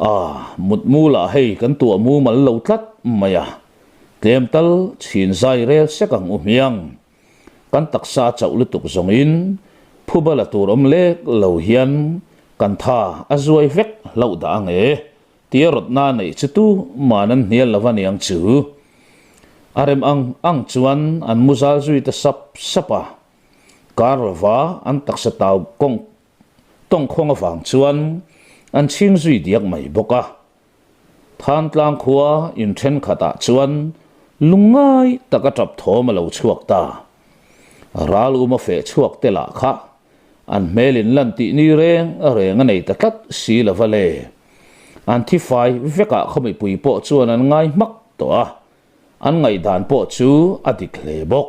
A, mutmu lah hei kan tuah mumal lo tlat mai a, tlem tal chhin zai rel sek ang u hmiang. Kan taksa chauh lutuk zawngin phuba la tur awm lek lo hian kan tha a zuai vek hlauh dah ang e tia rawtna neih chu tu man an hnial lo a niang chu. A rem ang ang chuan an mu zal zui ta sap sap a, kar lova an taksa tau kawng tawngkhawng avang chuan an chhing zui diak mai bawk a. Thantlang khua in thenkhatah chuan lungngai taka tap thawm a lo chhuak ta. Ral uma feh chhuak te lah kha an hmel in lan tih ni reng reng a nei ta tlat si lo va le. An thi fai vekah khaw mipui pawh chuan an ngai hmak tawh a, an ngaihdan pawh chu a dik hle bawk.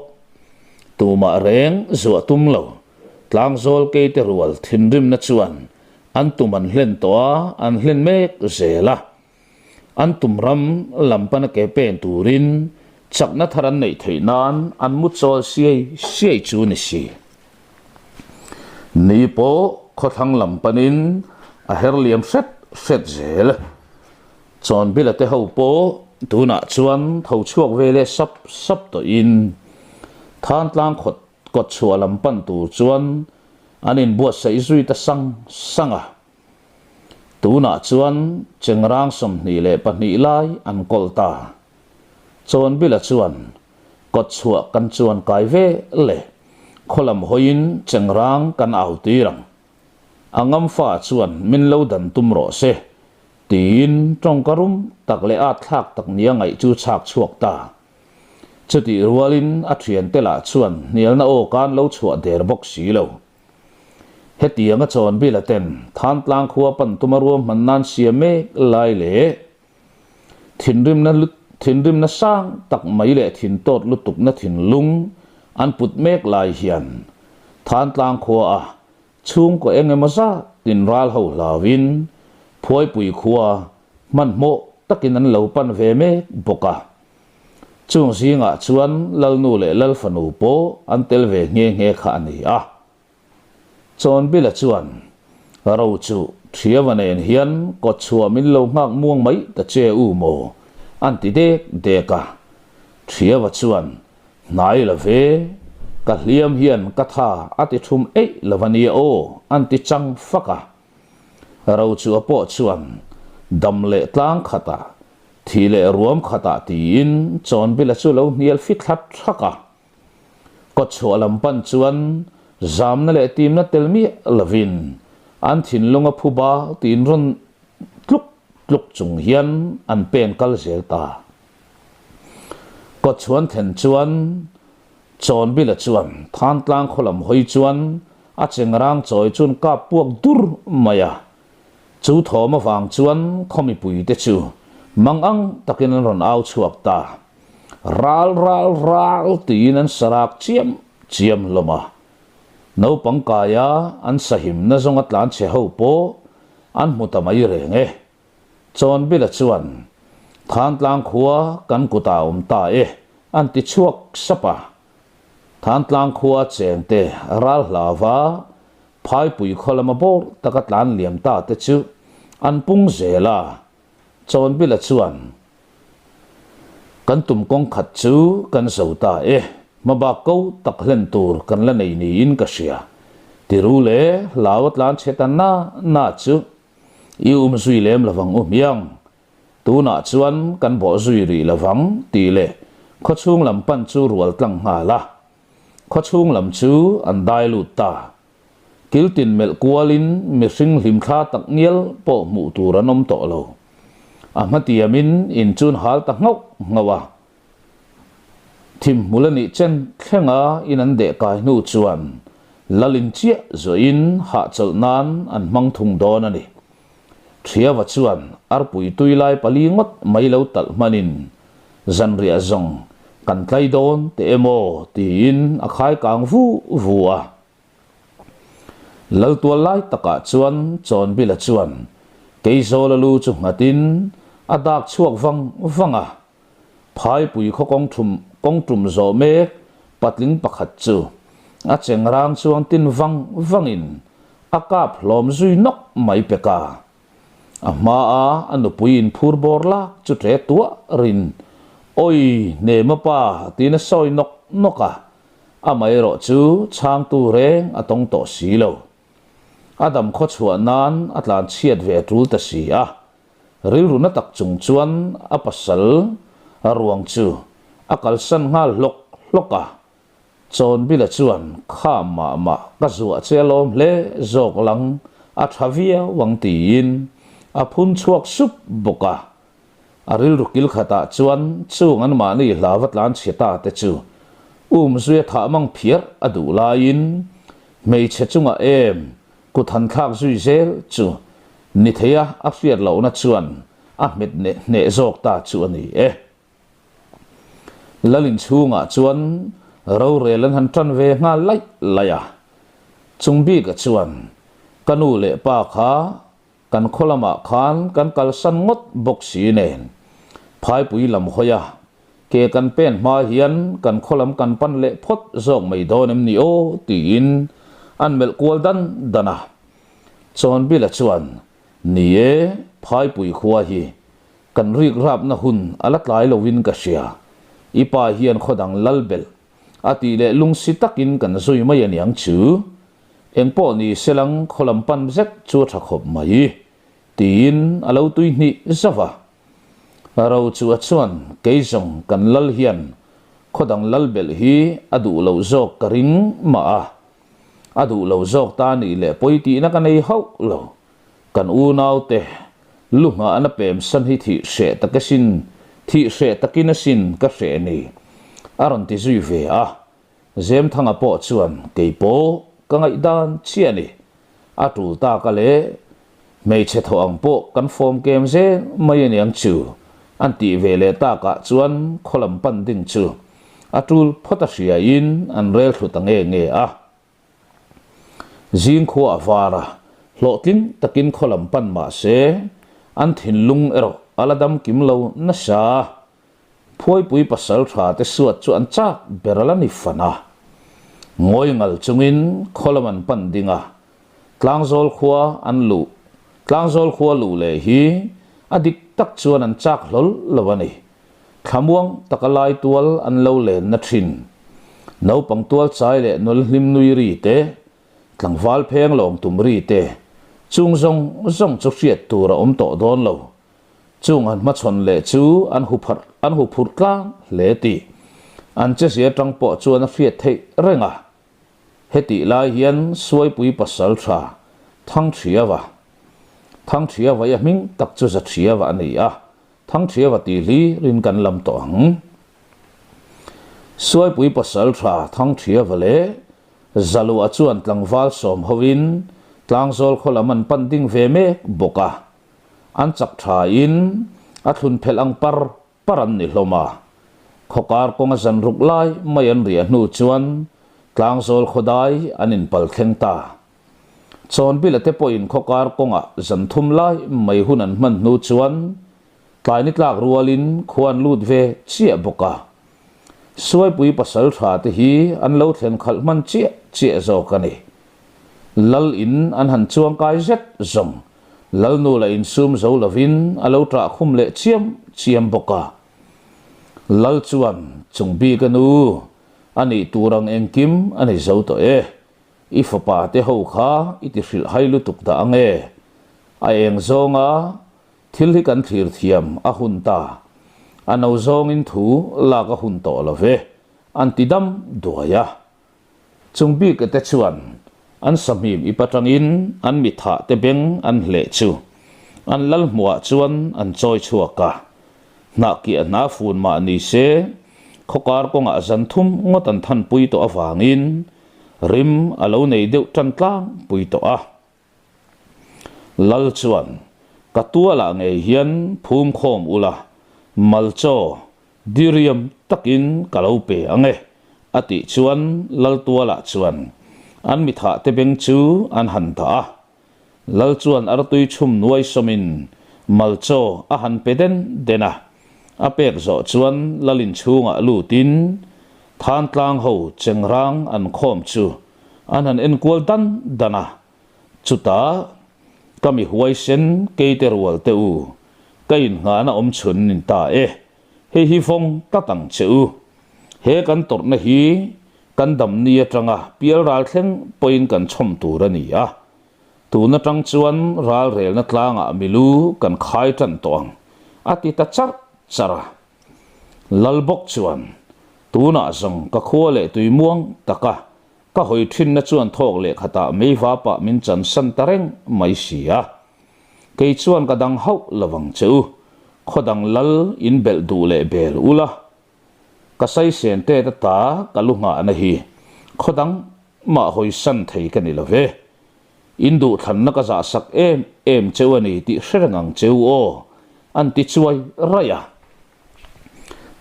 Tumah reng zuah tum lo, tlangzawl keite rual thinrimna chuan An tum an hlen tawh a, an hlen mek zel a. An tum ram lam pana ke pen turin chakna thar an neih theih nan an mu chawl siai siai chu ni si. Ni pawh khawthlang lam panin a her liam hret hret zel. Chawnbila te ho pawh tunah chuan tho chhuak ve leh sap sap tawhin Thantlang khawt Kawtchhuah lam pan tur chuan an inbuatsaih zui ta sang sang a. Tunah chuan Chengrang 22 lai an kawl ta. Chawnbila chuan Kawtchhuah kan chuan kai ve le, khaw lam hawiin Chengrang kan au tir ang. A ngamfa chuan min lo dan tum rawh se, tiin tawngka rum tak leh at thlak tak nia ngaih chu chhak chhuak ta. Chutih rualin a thiante lah chuan hnialna aw kan lo chhuah der bawk si lo. Hetianga Chawnbila ten Thantlang khua pan tuma ruahman nan siam mek lai leh thinrimna thinrimna sang tak mai leh thintawt lutukna thinlung an put mek lai hian Thantlang khua a chhungkaw eng emaw zat in ral ho hlauin Phuaipui khua hmanhmawh takin an lo pan ve mek bawk a. Chung zingah chuan Lalnu leh Lalfanu pawh an tel ve nghe nghe kha a ni a. Chawnbila chuan, Ro chu Thiava nen hian kawtchhuah min lo nghak muang mai ta che u maw? an ti dek dek a. Thiava chuan, Hnai la ve. Ka hliam hian ka tha a ti thum eih lo a nia aw, an ti chang fak a. Rochua pawh chuan dam leh tlang khatah, thi leh ruam khatah tiin Chawnbila chu lo hnial fit thlat thak a. Kawtchhuah lam pan chuan zamna leh timna tel miah lovin an thinlung a phu ba tiin rawn tluk tluk chung hian an pen kal zel ta. Kawtchhuan thlen chuan Chawnbila chuan Thantlang khaw lam hawi chuan a chengrang chawi chuan kap puak dur mai a. Chu thawm avang chuan khaw mipuite chu mangang takin an rawn au chhuak ta. Ral ral ral tiin an sarak chiam chiam hlawm a. Naupang kaia an sahimna zawnga tlanchhe ho pawh an hmu ta mai reng e. Chawnbila chuan, Thantlang khua kan kutah a awm ta e, an ti chhuak sap a. Thantlang khua chengte ral hlava phaipui khaw lama bawr taka tlan liam ta te chu an pung zel a. Chawnbila chuan, Kan tum kawng khat chu kan zo ta e, hmabak ko tak hlen tur kan la nei niin ka hria. Tiru le hlau a tlan chhe ta na na chu I um zui lem lovang u hmiang. Tunah chuan kan bawh zui rih lovang tih leh khawchhung lam pan chu rual tlang nghal a. Khawchhung lam chu an dai lut ta. Kiltin melh kualin mihring hlimthla tak ngial pawh hmuh tur an awm tawh lo. A hmatiamin in chun hal ta nghauh nghauh a. Thim hmul a nih chen thlenga in an deh kai hnu chuan Lalin chiah zawhin hahchawlh nan an hmang thung dawn a ni. Thiava chuan arpui tui lai pali ngawt mai lo talh hmanin zanriah zawng kan tlai dawn teh emaw tiin a khai kang vu vu a. Laltual lai takah chuan Chawnbila chuan Keizawla lu chu nghatin a dak chhuak vang vang a. Phaipui khaw kawng thum kawng tum zawh mek patling pakhat chu a chengrang chuan tin vang vangin a kap hlawm zui nawk mai pek a. A hmaa a nupui in phur bawr lak chu tle tuah rin, Awi Hnema pa tiin a sawi nawk nawk a, amaherawh chu chhangtu reng a tawng tawh si lo. A dam khaw chhuah nan a tlan chhiat ve a tul ta si a. Rilru na tak chung chuan a pasal a ruang chu a kalsan nghal hlawk hlawk a. Chawnbila chuan kha mah mah ka zuah che alawm hle zawk lang a tha viau ang tiin a phun chhuak sup bawk a. A rilru kil khatah chuan chung an mahni hlava tlan chhe ta te chu umzuia thah mang phiar a duh laiin hmeichhe chungah em Kut han thlak zui zel chu ni theia a hriat lohna chuan a hmet neh hneh zawk ta chu a ni e. Lalin chhungah chuan rorel an han tan ve nghal laih laih a. Chung bika chuan ka nu leh pa kha kan khaw lamah khan kan kalsan ngawt bawk si nen phaipui lam hawi a Ke kan pen hma hian kan khaw lam kan pan leh phawt zawk mai dawn em ni aw tiin an melh kual dan dan a. Chawnbila chuan, Ni e, Phaipui khua hi kan rik rapna hun a la tlai lovin ka hria. I pa hian khaw dang lal belh a tih leh lungsi takin kan zui mai aniang chu. Engpawh ni selang khaw lam pan zet chu a tha khawp mai tiin a lo tui hnih zauh a. Rochua chuan kei zawng kan lal hian khaw dang lal belh hi a duh loh zawk ka ring mah a, a duh lo zawk ta nih leh pawi tihna ka nei hauh lo. Kan unaute lu nghahna pem san hi thih hreh tak asin, thih hreh takin asin ka hreh ni, a rawn ti zui ve a. Zemthanga pawh chuan kei pawh ka ngaihdan chiah a ni, a tul tak a leh Hmeichhe thaw ang pawh kan fawm kem zel mai a niang chu an tih ve leh takah chuan khaw lam pan ding chu a tul phawt a hriain an rel thlu ta nge nge a. Zing khua a var a, hlawhtling takin khaw lam pan mah se an thinlung erawh a la dam kim lo nasa. Phuaipui pasal tha te suat chu an chak ber a la ni fan a. Ngawi ngal chungin khaw lam an pan ding a, Tlangzawl khua an luh Tlangzawl khua luh leh hi a dik tak chuan an chak hlawl lo a ni. Thlamuang taka lai tual an lo lenna thin. Naupang tual chai leh nul hlim nui ri te, tlangval pheng lawm tum ri te, chung zawng zawng chu hriat tur a awm tawh dawn lo. Chung an hmachhawn leh chu an hu pharh an hu phurh tlang hle tih an chezia atang pawh chuan a hriat theih reng a. Hetih lai hian Suaipui pasal tha Thangthiava, Thangthiava i a hming tak chu Zathiava a ni a, Thangthiava tih hlirin kan lam tawh ang. Suaipui pasal tha Thangthiava leh Zalua chuan tlangval sawm hovin Tlangzawl khaw lam an pan ding ve mek bawk a. An chak thain a thlun phelh ang par par an ni hlawm a. Khawkar kawnga zan ruk lai mai an riah hnu chuan Tlangzawl khawdai an inpal thleng ta. Chawnbila te pawhin khawkar kawngah zan thum lai mai hun an hman hnu chuan tlai ni tlak rualin khua an lut ve chiah bawk a. Suaipui pasal tha te hi an lo thlen khalh hman chiah chiah zawk a ni. Lal in an han chuang kai zet zawng Lalnu la insum zo lovin a lo ṭah khum leh chiam chiam bawk a. Lal chuan chung bik a nu, a nih tur ang engkim a ni zo tawh e. I fapa te ho kha i ti hrilh hai lutuk dah ang e. A eng zawnga thil hi kan thlir thiam a hun ta. A no zawngin thu lak a hun tawh lo ve, an ti dam duai a. Chung bik te chuan an sahmim ip atangin an mithah te beng an hleh chu an lal hmuhah chuan an chawi chhuak a. Hnah kiah hna fun mah ni se khawkar kawngah zan thum ngawt an thanpui tawh avangin rim a lo nei deuh tan tlangpui tawh a. Lal chuan, Ka tualah ngei hian phum khawm ula, malchaw diriam takin ka lo pe ang e, a tih chuan Lal tualah chuan an mithah te beng chu an han dah a. Lal chuan artui chhum nuai sawmin malchaw a han pe den den a. A pek zawh chuan Lal inchhungah lutin Thantlang ho chengrang an khawm chu An han enkual dan dan a, chutah ka mi huaisen keite rual te u, ka innghahna awm chhun nin ta e, hei hi vawng tlat ang che u. He kan tawrhna hi kan damni atanga pial ral thleng pawhin kan chhawm tur a ni a, tun atang chuan ral relna tlangah milu kan khai tan tawh ang, a ti ta charh charh a. Lal bawk chuan, Tunah zawng ka khua leh tui muang taka ka hawi thinna chuan thawk leh khatah meiva pah min chansan ta reng mai si a. Kei chuan ka dang hauh lo vang che u, khaw dang lal in belh duh leh bel ula. Ka saisen tet ata ka lu nghahna hi khaw dang mah hawisan thei ka ni lo ve. In duhthlanna ka zahsak em em cheu a ni tih hre reng ang cheu aw, an ti chuai raih a.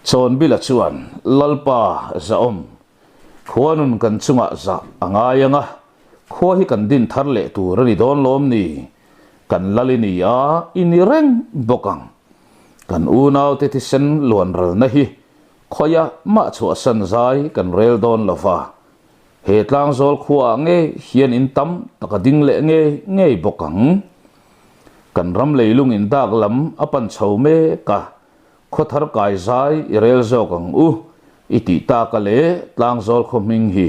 Chawnbila chuan, Lalpa, zahawm, khua nun kan chungah zah a ngai ang a, khua hi kan din thar leh tur a ni dawn lawm ni? Kan lal i ni a, i ni reng bawk ang. Kan unaute thisen luanralna hi khawiah mah chhuahsan zai kan rel dawn lo va, He tlangzawl khuaah ngei hian in tam tak a ding leh ngei ngei bawk ang. Kan ram leilung in dak lam a pan chho mek a, khaw thar kai zai i rel zawk ang u i tih taka leh tlangzawl khaw hming hi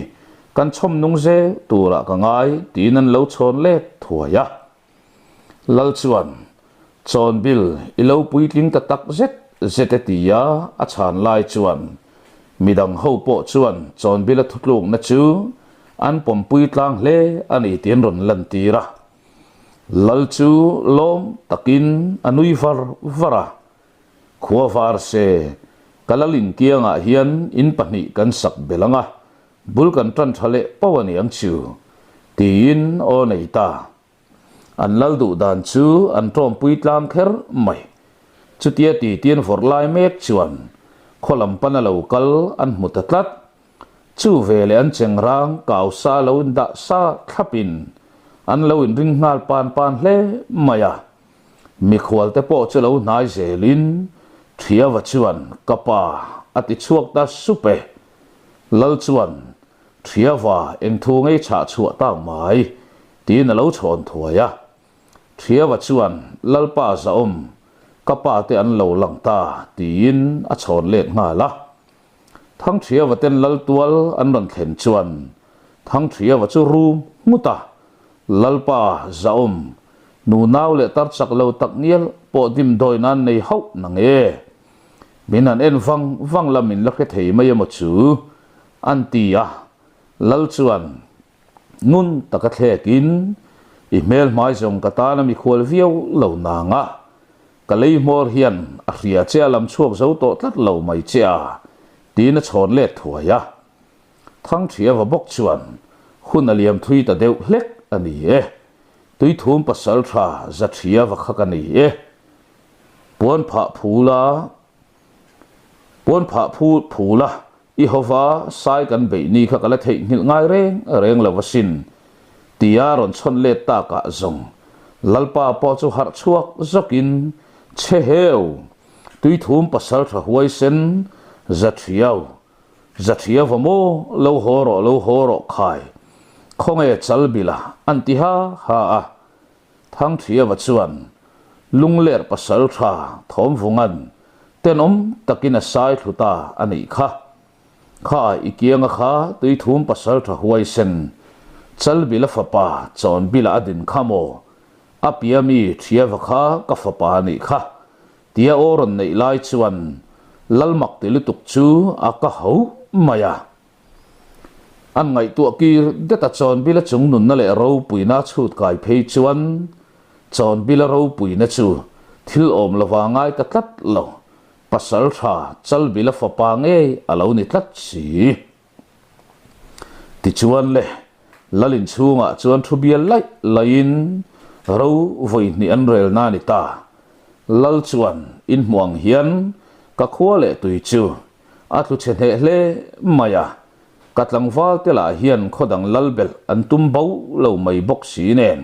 kan chhawm nung zel turah ka ngai tiin an lo chhawn let thuai a. Lal chuan, Chawnbil, i lo puitling ta tak zet zet e tia a chhan lai chuan midang ho pawh chuan Chawnbila thutlukna chu an pawmpui tlang hle a ni tih an rawn lantir a. Lal chu lawm takin a nui var var a, Khua var se, ka lalin kiangah hian in pahnih kan sak belh ang a, Bul kan tan tha leh pauh a niang chu, tiin aw nei ta. An lal duh dan chu an tawmpui tlang kher mai. Chutia ti tin vawrh lai mek chuan khaw lam pana lo kal an hmu ta tlat. Chu ve leh an chengrang kau sa lo indah sa thlapin an lo inring nghal pan pan hle mai a. Mikhualte pawh chu lo hnai zelin Thiava chuan ka pa a ti chhuak ta sup e. Lal chuan, Thiava eng thu ngei chhah chhuah tak mai, tiin a lo chhawn thuai a. Thiava chuan, Lalpa zahawm, ka pa te an lo lang ta, tiin a chhawn let nghal a. Thangṭhiava ten lal tual an rawn thlen chuan Thangṭhiava chu rum nghut a, Lalpa Zahawm, nu nau leh tar chak lo tak ngial pawh dimdawi nan nei hauh na nge? Min han en vang vang la min la hre thei mai emaw chu? an ti a, Lal chuan ngun taka thlekin, I hmel hmai zawng ka tana mikhual viau lo nang a, Ka lei hmawr hian a hria che a lam chhuak zo tawh tlat lo mai che a, tiin a chhawn let thuai a. Thangṭhiava bawk chuan hun a liam thui ta deuh hlek a ni e. Tuithum pasalṭha Zaṭhiava kha ka ni e. Puan phah phula Puan phah phul phula i hova sai kan beih ni kha ka la theihnghilh ngai reng reng lo asin, tia rawn chhawn let takah zawng Lalpa pawh chu harh chhuak zawkin che heu, Tuithum pasaltha huaisen Zaṭhiau, Zaṭhiau va maw, lo haw rawh, lo haw rawh khai, khawnge Chalbila an ti ha ha a. Thangṭhiava chuan Lungler pasal ṭha Thawmvunga'n tenawm takin a sai thlu ta a nih kha. Kha i kianga kha Tuithum pasal ṭha huaisen Chalbila fapa Chawnbila a din kha maw? A pia mi Ṭhiava kha ka fapa a nih kha tia aw rawn neih lai chuan Lalmak ti lutuk chu a ka hauh mai a. An ngaihtuah kir det a Chawnbila chung nunna leh ropuina chhut kai phei chuan Chawnbila ropuina chu thil awm lova ngai ta tlat lo, pasal tha Chalbila fapa ngei a lo ni tlat si. Tichuan le, Lalin chhungah chuan thu bial laih laihin ro vawi hnih an rel na ni ta. Lal chuan inhmuh ang hian ka khua leh tui chu A tlu chhe hneh hle mai a, ka tlangval te lah hian khaw dang lal belh an tum bo lo mai bawk si nen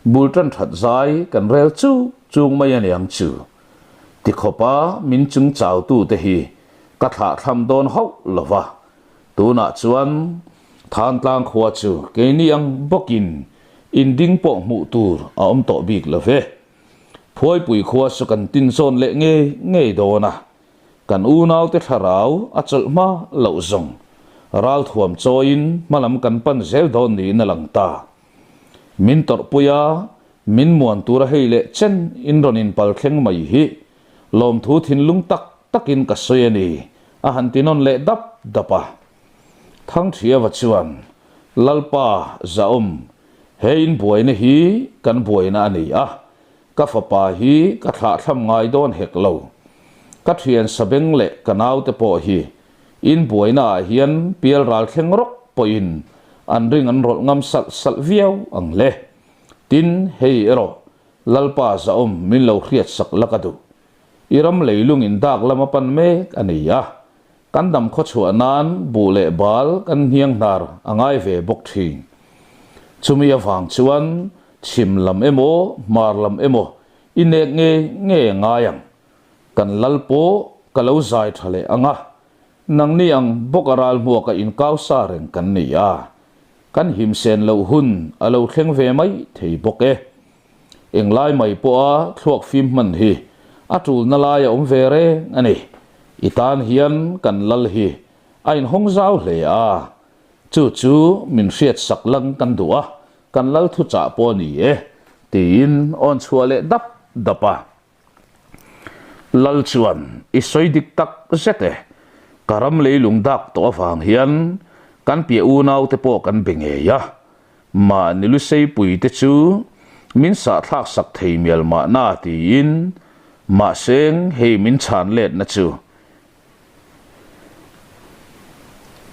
bul tan that zai kan rel chuk chuk mai a niang chu. Tikhawpa min chung chau tu te hi ka thlah thlam dawn hauh lo va, tunah chuan Thantlang khua chu keini ang bawkin in ding pawh hmuh tur a awm tawh bik lo ve. Phuaipui khua chu kan tin zawn leh ngei ngei dawn a, Kan unaute thlarau a chawlh hma loh zawng ralthuam chawiin hmalam kan pan zel dawn niin a lang ta. Min tawrhpui a, min muan tura hei leh chen in rawn inpal thleng mai hi lawmthu thinlung tak takin ka sawi a ni, a han ti nawn leh dap dap a. Thangṭhiava chuan, Lalpa, Zahawm, he inbuaina hi kan buaina a ni a, Ka fapa hi ka thlahthlam ngai dawn hek lo. Ka thian Sabeng leh ka naute pawh hi in buaina ah hian pial ral thleng rawk pawhin an ring an rawlh ngam salh salh viau ang le. Tin, hei erawh Lalpa zahawm min lo hriat sak la ka duh. I ram leilung in dak lam a pan mek a ni a, kan dam khawchhuah nan buh leh bal kan hniang hnar a ngai ve bawk thin. Chumi avang chuan chhim lam emaw hmar lam emaw i nek ngei ngei a ngai ang. Kan lal pawh ka lo zai tha leh ang a, nangni ang bawk a ral hmuaka inkau sa reng kan ni a, kan himsen loh hun a lo thleng ve mai thei bawk e. Englai mai pawha thluak fim hman hi a tulna lai a awm ve reng a ni. I tan hian kan lal hi a inhawng zau hle a, chu chu min hriat sak lang kan duh a, kan lal thuchah pawh a ni e, tiin awn chhuah leh dap dap a. Lal chuan i sawi dik tak zet e, ka ram leilung dak tawh avang hian kan piah unaute pawh kan be ngei a, Mahni Luseipui te chu min sahthlak sak thei mial mahna tiin mahseng hei min chhan letna chu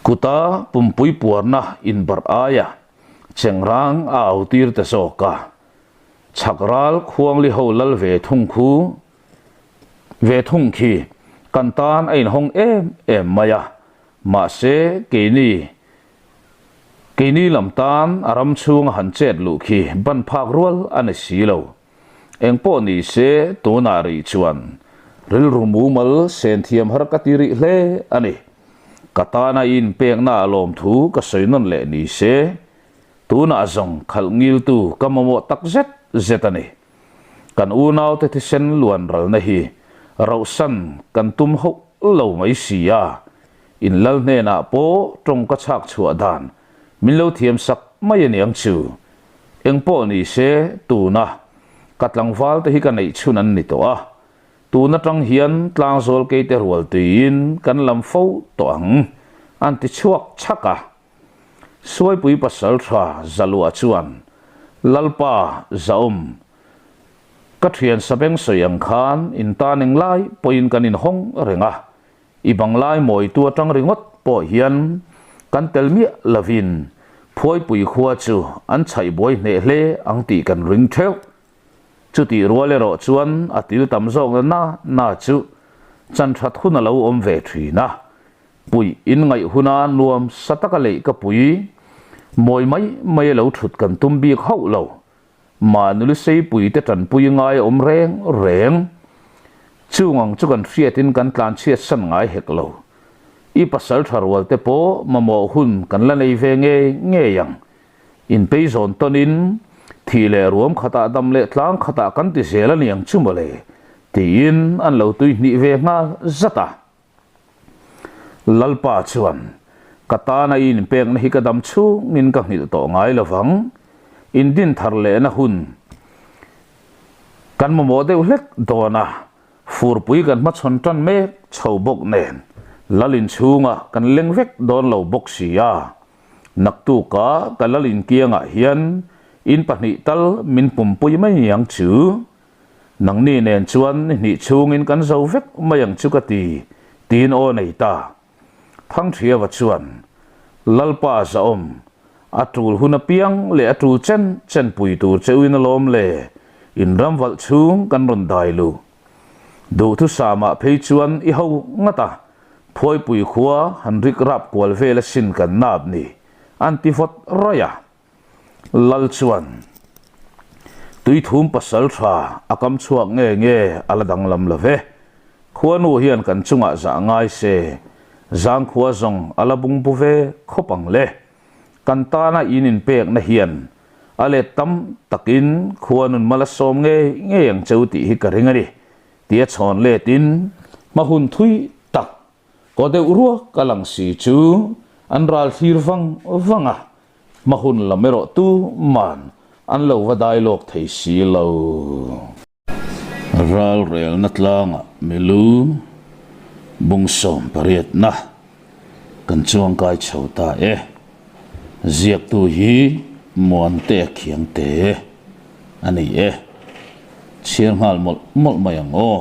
kuta pumpui puarna inbarh aia chengrang a au tir ta zawk a, chhak ral khuangli ho lal ve thung khu ve thung khi kan tan a inhawng em em mai a, mahse keini Keini lam tan a ram chhunga han chet luh khi ban phak rual a ni si lo. Engpawh ni se tunah rih chuan rilru mumal sen thiam har ka ti rih hle a ni. Ka tana i inpekna a lawmthu ka sawi nawn leh ni se, tunah zawng khalh ngiltu ka mamawh tak zet zet a ni. Kan unaute thisen luan ralna hi rauhsan kan tum hauh lo mai si a. In lal hnenah pawh tawng ka chhak chhuah dan min lo thiam sak mai aniang chu. Engpawh ni se tuna ka tlangval te hi ka neih chhun an ni tawh a, tun atang hian tlangzawl keite rual tuiin kan lam fo tawh ang an ti chhuak chhak a. Suaipui pasal tha Zalua chuan Lalpa Zaawm ka thian sabeng sawi ang khan in tan englai pawhin kan inhawng reng a, I banglai mawitu atang ringawt pawh hian kan tel miah lovin Phuaipui khua chu an chhaih buai hneh hle ang tih kan ring theuh. Chutih rual erawh chuan a til tam zawkna na na chu chan that hun a lo awm ve thin a. Puih in ngaih huna nuam sa taka leih ka pui mawi mai mai a lo thut kan tum bik hauh lo. Mahni Luseipui te tanpui ngai a awm reng reng. Chung ang chu kan hriatin kan tlanchhiat san ngai hek lo. I pasal tha rual te pawh mamawh hun kan la nei ve ngei ngei ang. Inpei zawn tawnin thih leh ruam khatah dam leh tlang khatah kan ti zel a niang chu mawle tiin an lo tui hnih ve nghal zat a. Lalpa chuan, Ka tana i inpekna hi ka dam chhungin ka nghilh tawh ngai lo vang. In din thar lehna hun kan mamawh deuh hlek dawn a, furpui kan hmachhawn tan mek chho bawk nen lal inchhungah kan leng vek dawn lo bawk si a. Naktuka ka lal inkiangah hian in pahnih tal min pumpui mai ang chu. Nangni nen chuan ni hnih chhungin kan zo vek mai ang chu ka ti, tiin aw nei ta. Thangthiava chuan, Lalpa zahawm, a tul hun apiang leh a tul chen chen pui tur che uin alawm le, in ram valh chhung kan rawn dai lu. Duhthusama phei chuan i ho ngat a, Phuaipui khua han rik rap kual vel asin kan nap ni, an ti vawt raih a. Lal chuan Tuithum pasal tha a kam chhuak nge nge a la danglam lo ve. Khuanu hian kan chungah zah ngai se, zangkhua zawng a la bungbu ve khawp ang le. Kan tana in inpekna hian a let tam takin khuanun mal a sawm ngei ngei ang cheu tih hi ka ring a ni, tia chhawn letin hma hun thui tak Kaw deuh ruak a lang si chu an ral thlir vang vang a, hma hun lam erawh tu man an lo va dai lawk thei si lo. Ral relna tlangah milu bung 18na kan chuangkai chho ta e. Ziaktu hi Muante Khiangte a ni e. Chhiar nghal mawlh mawlh mai ang aw.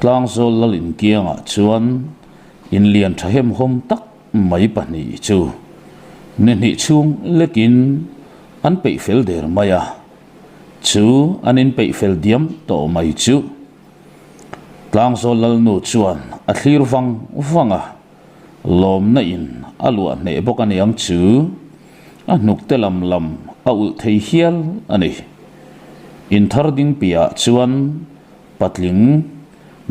Tlangzawl lal inkiangah chuan inlian thahemhawm tak mai pahnih chu ni hnih chhung lekin an peih fel der mai a, chu an inpeih fel diam tawh mai chu Tlangzawl lalnu chuan a thlir vang vang a, lawmna in a luah hneh bawk a niang chu a hnukte lam lam a ulh thei hial a ni. Inthar ding piahah chuan patling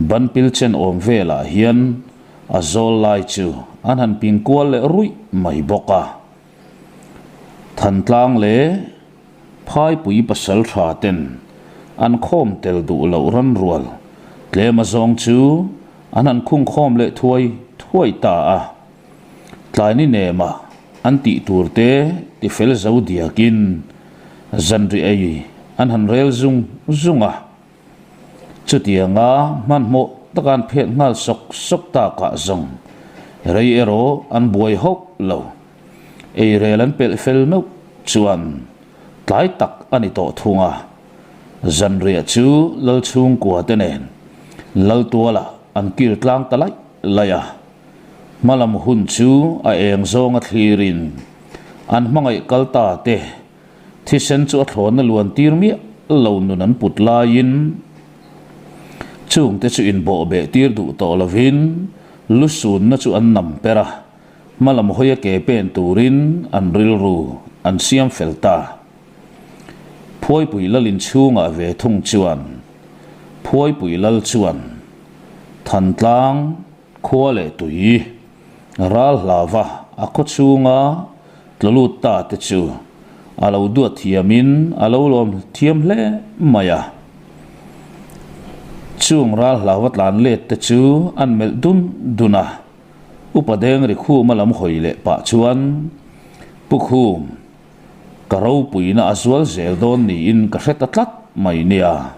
banpil chen awm velah hian a zawl lai chu an han ping kual leh ruih mai bawk a. Thantlang leh Phaipui pasal tha ten an khawm tel duh loh ran rual tlem a zawng chu an han khung khawm leh thuai thuai ta a. Tlaini nema an tih tur te ti fel zo diakin zanri ei an han rel zung zung a. Chutianga hmanhmawh taka an phet nghal sawk sawk takah zawng rei erawh an buai hauh lo. Eirel an pelh fel meuh chuan tlai tak a ni tawh thung a. Zanriah chu Lalchhungkua te nen Laltualah an kir tlang ta laih laih a. Hmalam hun chu a eng zawnga thlirin an hmangaih kal ta te thisen chu a thlawnna luan tir miah lo nun an put laiin chungte chu inbawhbeh tir duh tawh lovin lusunna chu an nam per a, hmalam hawia ke pen turin an rilru an siam fel ta. Phuaipui lal inchhungah ve thung chuan Phuaipui lal chuan Thantlang, Khua leh tui ral hlava a khaw chhunga tla lut ta te chu a lo duat thiamin a lo lawm thiam hle mai a. Chung ral hlava tlan let te chu an melh dun dun a. Upa Dengrikhuma lam hawi leh pah chuan, Pu Khum, ka ropuina a zual zel dawn niin ka hre ta tlat mai nia.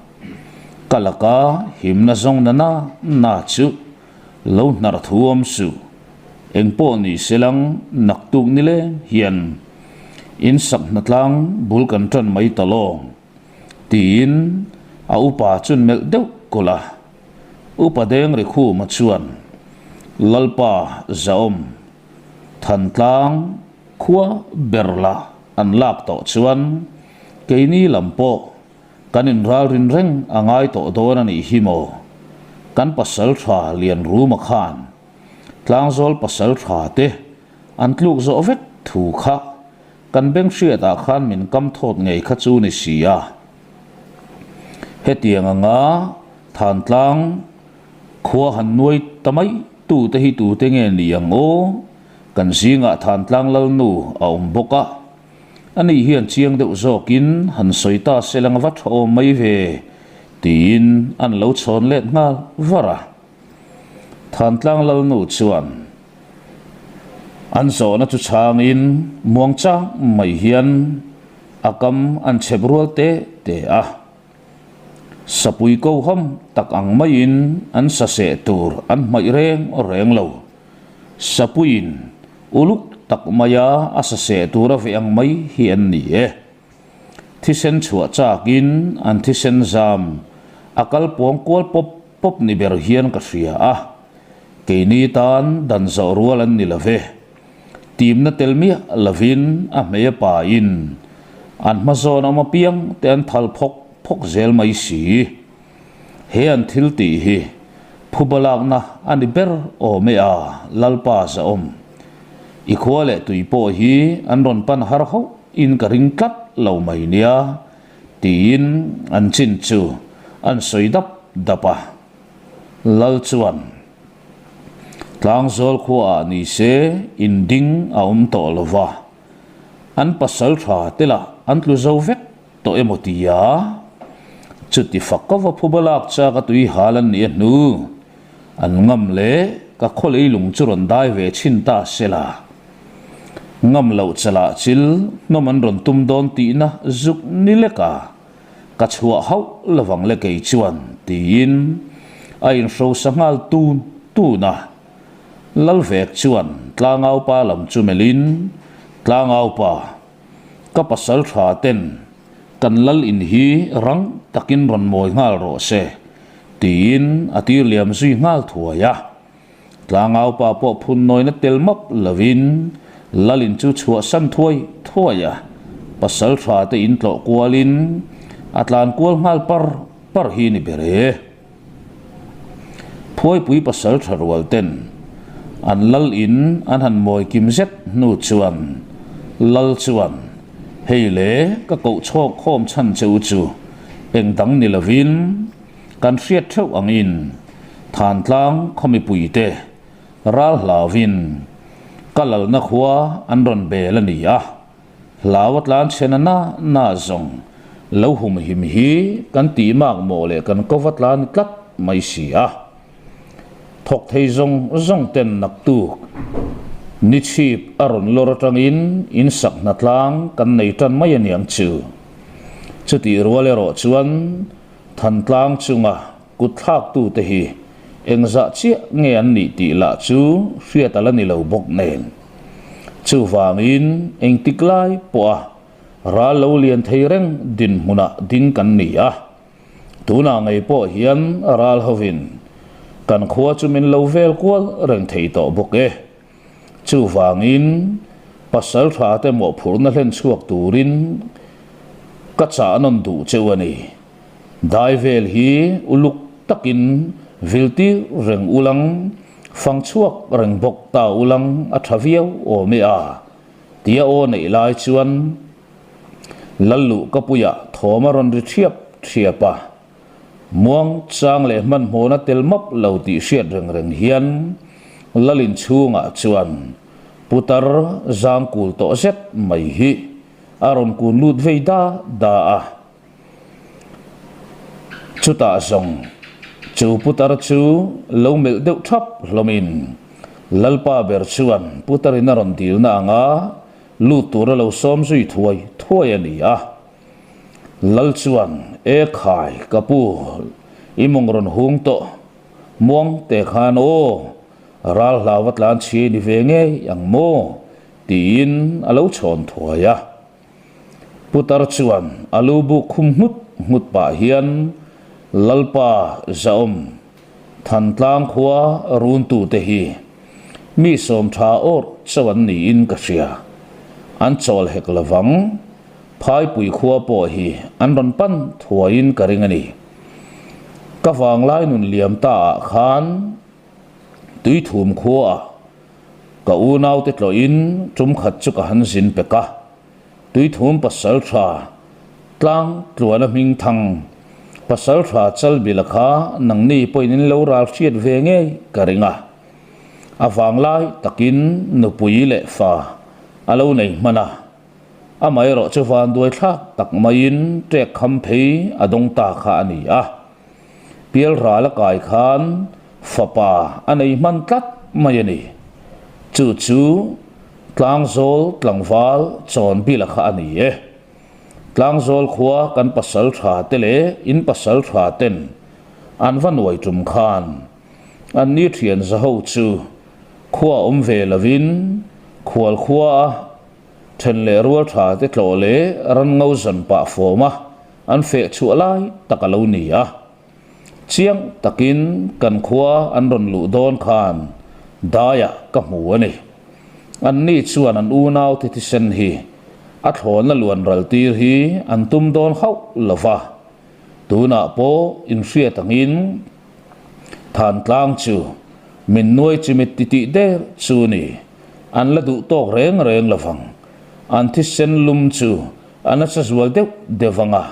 Ka laka himna zawng na na na chu lo hnar thu awm suh. Engpawh ni selang naktuk nileng hian in sak hnatlang bul kan tan mai ta lawng, tiin a upa chun melh deuh kulh a. Upa Dengrikhuma chuan, Lalpa Zahawm, Thantlang khua ber la an lak tawh chuan keini lam pawh kan inralrin reng a ngai tawh dawn a nih hi maw? Kan pasal tha Lianruma khan Tlangzawl pasal tha te an tluk zawh vek thu kha kan beng hriatah khan min kam thawt ngei kha chu ni si a. Hetiang anga Thantlang khua han nuai ta mai tute hi tute nge ni ang aw? Kan zingah Thantlang Lalnu a awm bawk a, ani hian chiang deuh zawkin han sawi ta se lang va tha awm mai ve tiin an lo chhawn let nghal var a. Thantlang Lalnu chuan an zawhna chu chhangin muangchang mai hian a kam an chhep rual te te a. Sapui ko ham tak ang maiin an sa seh tur an hmaih reng reng lo. Sapuiin uluk tak maia a sa seh tur a veh ang mai hi an ni e. Thisen chhuah chakin an thisen zam a kal pawng kual pawp pawp ni ber hian ka hria a. Keini tan dan zawh rual an ni lo ve. Timna tel miah lovin a hmei a pain an hmazawn awm apiang te an thal phawk phawk zel mai si. He an thil tih hi phuba lakna a ni ber awm e a, Lalpa zahawm. I khua leh tui pawh hi an rawn pan har hauh in ka ring tlat lo mai nia, tiin an chin chu an sawi dap dap a. Lal chuan. Tlangzawl khuaah ni se in ding a awm tawh lo va, an pasal tha te lah an tlu zo vek tawh emaw tia chuti fak ka va phuba lak chak a tui hal an nih a hnu an ngam leh ka khaw leilung chu rawn dai ve chhin ta se la, ngam loh chalah chil hnawm an rawn tum dawn tihna zuk ni lek a. Ka chhuah hauh lovang le kei chuan, tiin a inhrosa nghal tun tun a. Lalvek chuan Tlangaupa lam chu melhin, Tlangaupa, ka pasal tha ten kan lal in hi rang takin rawn mawi nghal rawh se, tiin a tir liam zui nghal thuai a. Tlangaupa pawh phun nawina tel map lovin Lalin chu chhuahsan thuai thuai a, pasal tha te in tlawh kualin a tlan kual nghal par par hi ni ber e. Phuaipui pasal tha rual ten an lal in an han mawi kim zet hnu chuan Lal chuan hei le ka koh chhawk khawm chhan che u chu eng dang ni lovin Kan hriat theuh angin Thantlang khaw mipuite ral hlauvin ka lalna khua an rawn bel a ni a, hlau a tlan chhe na na na zawng lo humhim hi kan tih mak mawh leh kan ko va tlan ni tlat mai si a. Thawk thei zawng zawng ten naktuk ni chhip a rawn lawr atangin in sak hnatlang kan nei tan mai a niang chu. Chutih rual erawh chuan Thantlang chunga kut thlaktute hi engzah chiah nge an nih tih lah chu hriat a la ni lo bawk nen. Chuvangin engtik lai pawha ral lo lian thei reng dinhmunah ding kan ni a. Tunah ngei pawh hian ral hovin kan khua chu min lo vel kual reng thei tawh bawk e. Chuvangin pasal tha te mawhphurhna hlen chhuak turin ka chah nawn duh cheu a ni. Dai vel hi uluk takin vil tir reng ulang, fang chhuak reng bawk ta ulang a tha viau awm e a, tia aw neih lai chuan Lalluh ka puiah thawm a rawn ri thiap thiap a. Muang chang leh hmanhmawhna tel map lo tih hriat reng reng hian Lalin chhungah chuan putar zang kul tawh zet mai hi a rawn kun lut vei da da a. Chutah zawng chu putar chu lo melh deuh thap hlawmin. Lalpa ber chuan Putarin a rawn dilna anga lut tura lo sawm zui thuai thuai a ni a. Lal chuan, E khai, ka pu, i mawng rawn hung tawh muang teh khan aw, ral hlau a tlan chhi ni ve ngei ang maw? tiin a lo chhawn thuai a. Putar chuan a lu buk khum nghut nghut pah hian Lalpa Zahawm Thantlang khua runtute hi mi sawm tha awrh chauh an niin ka hria. An chawl hek lovang, Phaipui khua pawh hi an rawn pan thuaiin ka ring a ni. Ka vanglai nun liam ta ah khan Tuithum khuaah ka unaute tlawhin tum khat chu ka han zin pek a, Tuithum pasal tha tlang tluana hming thang pasal tha Chalbila kha nangni pawhin in lo ral hriat ve ngei ka ring a. A vanglai takin nupui leh fa a lo nei hman a, amaherawh chu vanduai thlak tak maiin ṭek kham phei a dawng ta kha a ni a. Pialral a kai khan fapa a nei hman tlat mai a ni. Chu chu Tlangzawl tlangval Chawnbila kha a ni e. Tlangzawl khua kan pasal tha te leh in pasal tha ten an va nuai tum khan an ni thian zaho chu khua awm ve lovin khual khua a then leh rual tha te tlawh leh ran ngo zan pah fawm a An feh chhuah lai tak a lo ni a, chiang takin kan khua an rawn luh dawn khan daiah ka hmu a ni. Anni chuan an unaute thisen hi a thlawna luan ral tir hi an tum dawn hauh lo va, tunah pawh inhriat angin Thantlang chu min nuai chimit titih der chu ni, an la duh tawk reng reng lo vang. An thisen lum chu A nasa zual deuh deuh ang a,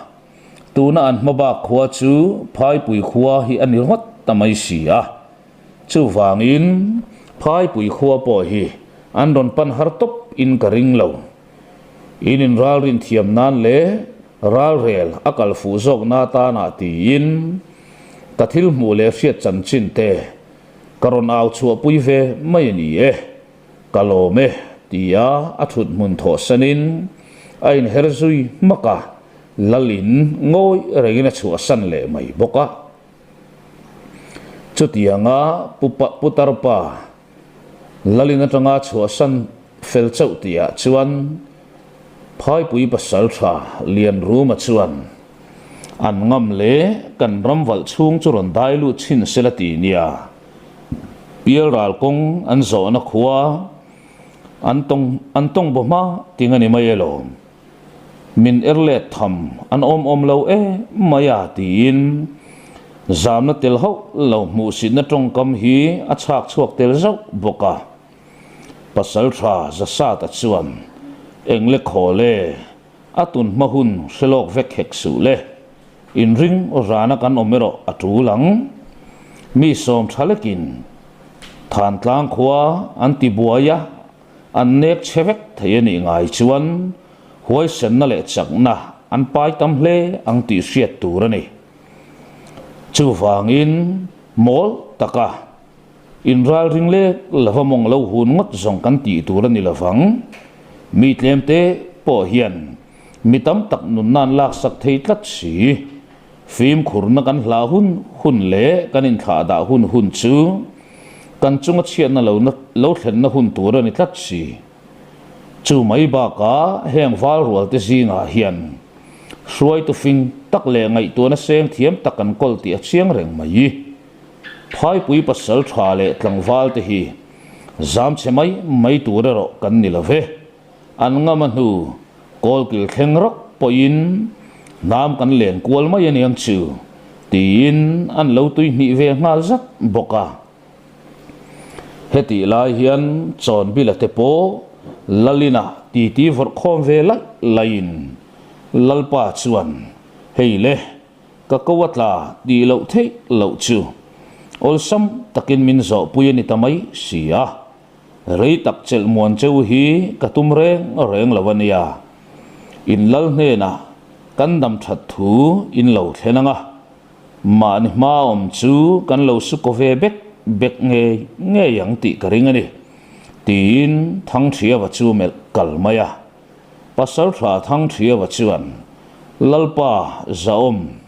tuna an hma bak khua chu Phaipui khua hi a ni ringawt ta mai si a. Chuvangin Phaipui khua pawh hi an rawn pan har tawp in ka ring lo. In inralrin thiam nan leh ralrel a kal fuh zawk na tanah tiin ka thil hmuh leh hriat chanchin te ka rawn au chhuahpui ve mai a ni e. Ka lawm e, tia a thut hmun thawhsanin a inher zui hmak a, Lalin ngawi rengin a chhuahsan leh mai bawk a. Chutianga Putar pa Lalin atanga chhuahsan fel chauh tihah chuan Phaipui pasaltha Lianruma chuan an ngam leh kan ram valh chhung chu rawn dai lut chhin sela ti nia. Pialral kawng an zawhna khua an tawng an tawng baw hma ting a ni mai alawm. Min er let tham an awm awm lo e mai a tiin zamna tel hauh lo hmuhsitna tawngkam hi a chhak chhuak tel zauh bawk a. Pasaltha Zasata chuan eng le khawl e a tun hma hun hre lawk vek hek suh le. Inring rana kan awm erawh a tul ang. Mi sawm tha lekin Thantlang khua an ti buai a, an nek chhe vek thei a nih ngai chuan huaisenna leh chakna an pai tam hle ang tih hriat tur a ni. Chuvangin mawl taka inralring lek lova mawng lo hun ngawt zawng kan tih tur a ni lovang. Mi tlemte pawh hian Mi tam tak nunna an laksak thei tlat si. Fimkhurna kan hlah hun hun leh kan inthlah dah hun hun chu kan chunga chhiatna lo lo thlenna hun tur a ni tlat si. Chu mai bakah heng val rualte zingah hian hruaitu fing tak leh ngaihtuahna seng thiam tak an kawl tih a chiang reng mai. Phaipui pasal tha leh tlangval te hi zam chhe mai mai tur erawh kan ni lo ve. An ngam a hnu, kawlkil thleng rawk pawhin hnam kan len kual mai a niang chu, tiin an lo tui hnih ve nghal zat bawk a. Hetih lai hian Chawnbila te pawh Lalina titi vawrh khawm ve laih laihin Lalpa chuan, Hei le, ka ko a tla tih loh theih loh chu awlsam takin min zawhpui a ni ta mai si a. Rei tak chelh muan cheu hi ka tum reng reng lo a nia. In lal hnenah kan dam that thu in lo thlen ang a, mahni hma awm chu kan lo su kaw ve bek bek ngei ngei ang tih ka ring a ni, tiin Thangṭhiava chu melh kal mai a. Pasalṭha Thangṭhiava chuan, Lalpa Zahawm,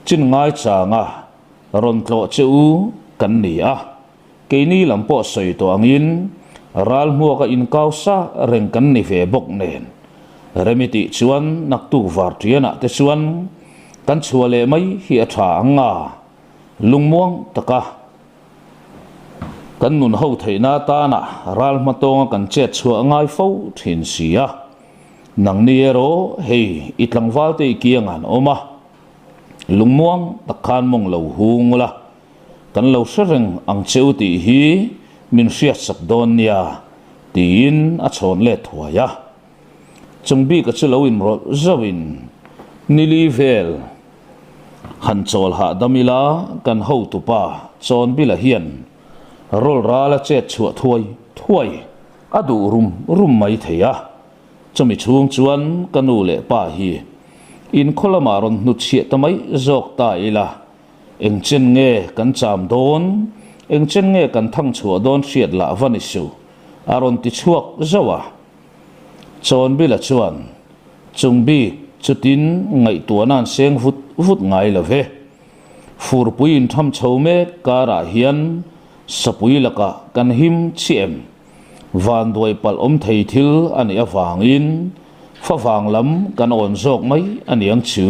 chin ngaichanga rawn tlawh che u kan ni a, keini lam pawh sawi tawh angin ral hmuaka inkau sa reng kan ni ve bawk nen. Remi tih chuan naktuk varṭianah te chuan kan chhuah leh mai hi a ṭha ang a, lungmuang taka kan nun ho theihna atana ral hmatawnga kan chet chhuah a ngai fo ṭhin si a. Nangni erawh hei i tlangvalte i kiangah an awm a, lungmuang tak khan mawng lo hung ula, kan lo hre reng ang che u tih hi min hriatsak dawn nia, tiin a chhawn let thuai a. Chung bika chu lo inrawlh zauhin nili vel han chawl hahdam ila kan hotupa Chawnbila hian rawl rala chet chhuah thuai thuai a duh rum rum mai thei a. Chumi chhung chuan ka nu leh pa hi inkhaw lamah rawn hnutchhiah ta mai zawk ta ila Eng chen nge kan cham dawn, eng chen nge kan thang chhuah dawn hriat lah va ni suh, a rawn ti chhuak zauh a. Chawnbila chuan, Chung bik chutin ngaihtuahna an seng vut vut ngai lo ve. Furpui intham chho mek karah hian sapui lakah kan him chiah em? Vanduai palh awm thei thil a nih avangin favang lam kan awn zawk mai a niang chu.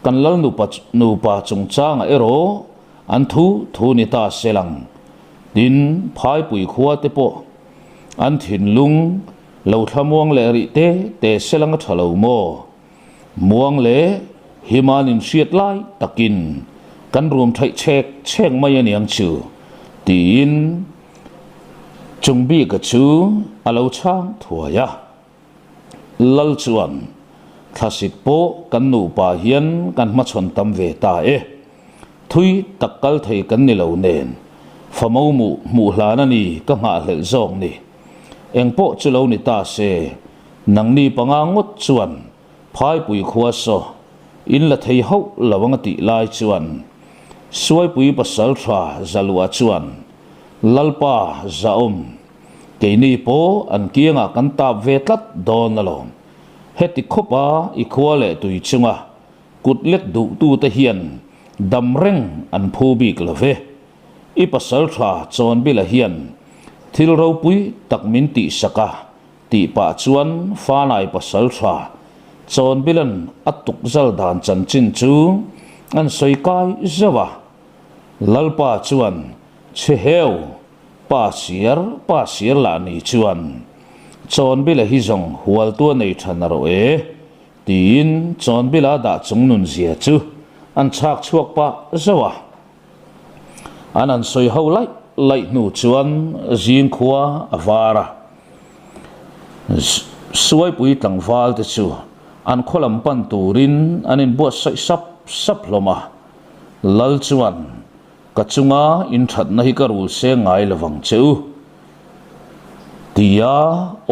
Kan lal nupa nupa chungchangah erawh an thu thu ni ta se lang. Tin, phaipui khua te pawh an thinlung lo thlamuang leh rih te te se lang a tha lo maw? Muang leh Himan inhriat lai takin kan rum theih chhek chhek mai a niang chu tiin Chung bika chu a lo chhang thuai a. Lal chuan thlasik pawh kan nupa hian kan hmachhawn tam ve ta e. Thui tak kal thei kan ni lo nen famo muh hmuh hlan a ni ka nghahhlelh zawk ni. Engpawh chu lo ni ta se nangni panga ngawt chuan Phaipui khua saw in la thei hauh lo ang a tih lai chuan Suaipui pasal tha Zalua chuan Lalpa Zaawm, keini pawh an kiangah kan tap ve tlat dawn alawm. Heti khawpa i khua leh tui chunga kut lek duhtute hian dam reng an phu bik lo ve. I pasal tha Chawnbila hian thil ropui tak min tihsak a, Tih pah chuan Fanai pasal tha Chawnbilan a tukzal dan chanchin chu an sawi kai zauh a. Lalpa chuan Chhe heu, pa siar, pa siar lah ni chuan Chawnbila hi zawng hualtu a nei tha na rawh e, tiin Chawnbila dah chung nun zia chu an chhak chhuak pah zauh a. An han sawi ho laih laih hnu chuan zing khua a var a, Suaipui tlangval te chu an khaw lam pan turin an inbuatsaih sap sap hlawm a. Lal chuan, Ka chunga inthatna hi ka rul se ngai lovang che u, tia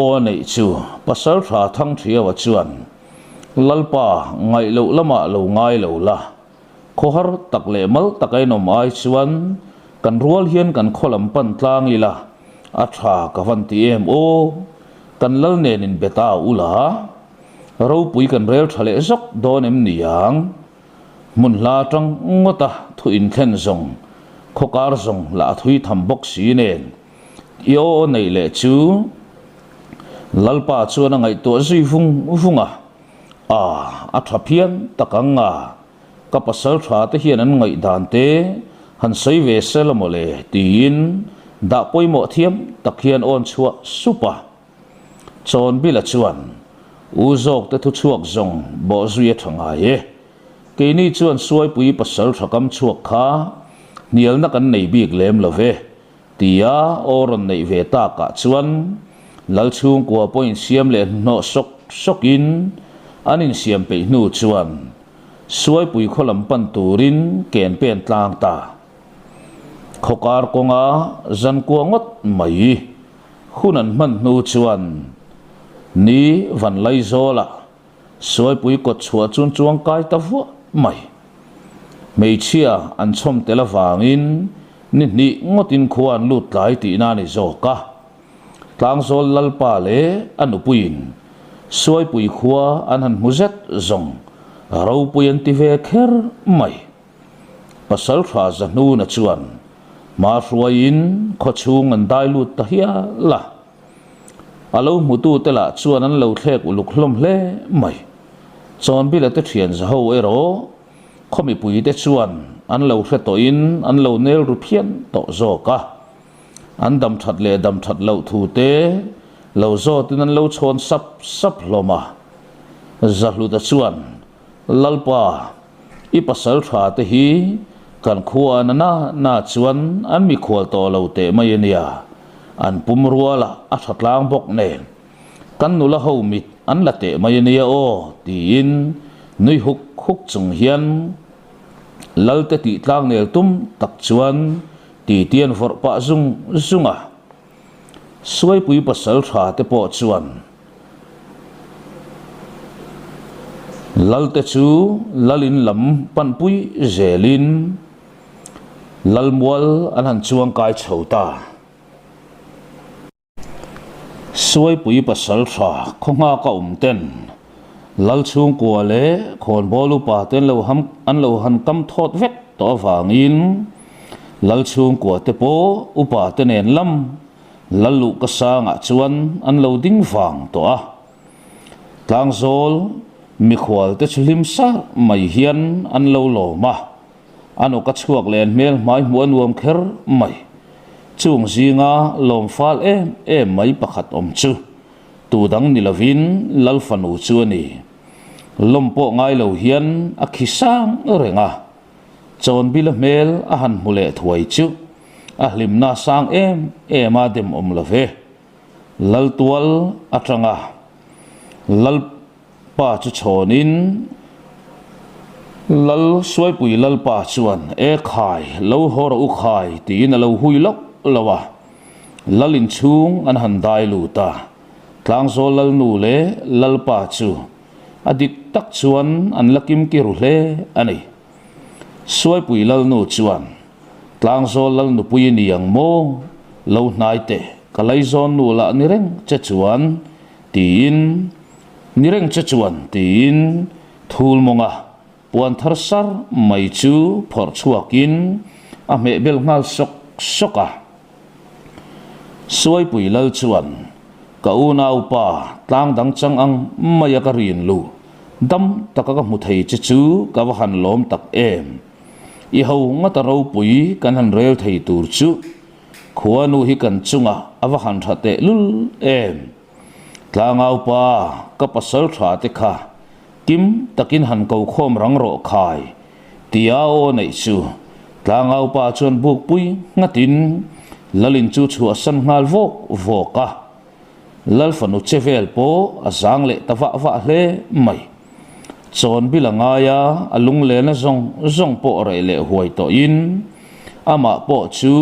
aw a neih chu Pasaltha Thangṭhiaua chuan, Lalpa, ngaih loh lamah lo ngai lo la, Khawhar tak leh mal tak a inawm ai chuan kan rual hian kan khaw lam pan tlang ila a tha ka van ti em aw, kan lal nen in be ta ula ropui kan rel tha leh zawk dawn em niang? Hmun hla atang ngawt a thu inthlen zawng khawkar zawng lah a thui tham bawk si nen i aw aw neih leh chu Lalpa chuan a ngaihtuah zui vung vung a. A, a tha phian tak ang a, ka pasal tha te hian an ngaihdan te han sawi ve se la mawle tiin dah pawimawh thiam tak hian awn chhuah sup a. Chawnbila chuan U zawk te thu chhuak zawng bawhzui a tha ngai e. Keini chuan Suaipui pasal tha kam chhuak kha hnialna kan nei bik lem lo ve Tia aw rawn neih ve takah chuan Lal chhungkua pawh insiam leh hnuhnawh sawk sawkin an insiam peih hnu chuan Suaipui khaw lam pan turin ken pen tlang ta. Khawkar kawnga zankua ngawt mai hun an hman hnu chuan ni Vanlaizawlah Suaipui kawt chhuah chuan chuang kai ta vuah mai. Hmeichhia an chhawm tel avangin Ni hnih ngawtin khua an lut tlai tihna a ni zawk a. Tlangzawl Lalpa leh a nupuiin Suaipui khua an han hmu zet zawng ropui an ti ve kher mai. Pasalṭha Zahnuna chuan hma hruaiin khaw chhung an dai lut ta hial a. A lo hmutute lah chuan an lo thlek uluk hlawm hle mai. Chawnbila te ṭhian zaho erawh khaw mipuite chuan an lo hre tawhin an lo nel ru phian tawh zawk a. An dam ṭhat leh dam ṭhat loh thute lo zawtin an lo chhawn sap sap hlawm a. Zahluta chuan, Lalpa, i pasal ṭha te hi kan khua na na na chuan an mikhual tawh lo teh mai a nia, an pum ruala a ṭha tlang bawk nen kan nula ho mit an la teh mai a nia aw, tiin nui huk huk chung hian Lalte tih tlang nel tum tak chuan titi an vawrh pah zung zung a. Suaipui pasal ṭha te pawh chuan Lalte chu Lalin lam panpui zelin Lalmual an han chuang kai chho ta. Suaipui pasal tha khaw nghak a awm ten Lal chhungkua leh khawnbawl upa te an lo han kam thawt vek tawh avangin Lal chhungkua te pawh upa te nen lam Lal luhka sangah chuan an lo ding vang tawh a. Tlangzawl mikhual te chu hlim sar mai hian an lo lawm a. A nawka chhuak leh an hmel hmai hmuh a nuam kher mai. Chung zinga lawm fal em em mai pakhat awm chu tu dang ni lovin Lal fanu chu a ni. Lawm pawh ngai lo hian a khi sang reng a. Chawnbila hmel a han hmu leh thuai chu a hlimna sang em em a dem awm lo ve. Lal tual atanga Lal. Pa chu chhawnin Lal Suaipui Lalpa chuan, E khai, lo haw rawh u khai, tiin a lo hui loh loh a. Lal inchhung an han dai lut a, Tlangzawl Lalnu leh Lalpa chu a dik tak chuan an la kimki ru hle a ni. Suaipui Lalnu chuan, Tlangzawl Lalnupui i ni ang maw? Lo hnai teh, ka laizawn nu lah ni reng che chuan, tiin Ni reng che chuan tiin thul mawnga puan thar sar mai chu phawrh chhuakin a hmeh bel nghal sawk sawk a. Suaipui lal chuan ka unaupa tlang dang chang ang maia ka rin lu dam taka ka hmu thei che chu ka va han lawm tak em. I ho ngata ropui kan han rel thei tur chu khuanu hi kan chungah a va han tha tehlul em. Tlangaupa, ka pasal tha te kha kim takin han ko khawm rang rawh khai, tia aw neih chu Tlangaupa chuan bukpui nghatin Lalin chu chhuahsan nghal vawk vawk a. Lal fanu che vel pawh a zang leh ta vah vah hle mai. Chawnbil a ngai a, a lunglena zawng zawng pawh reh leh huai tawhin amah pawh chu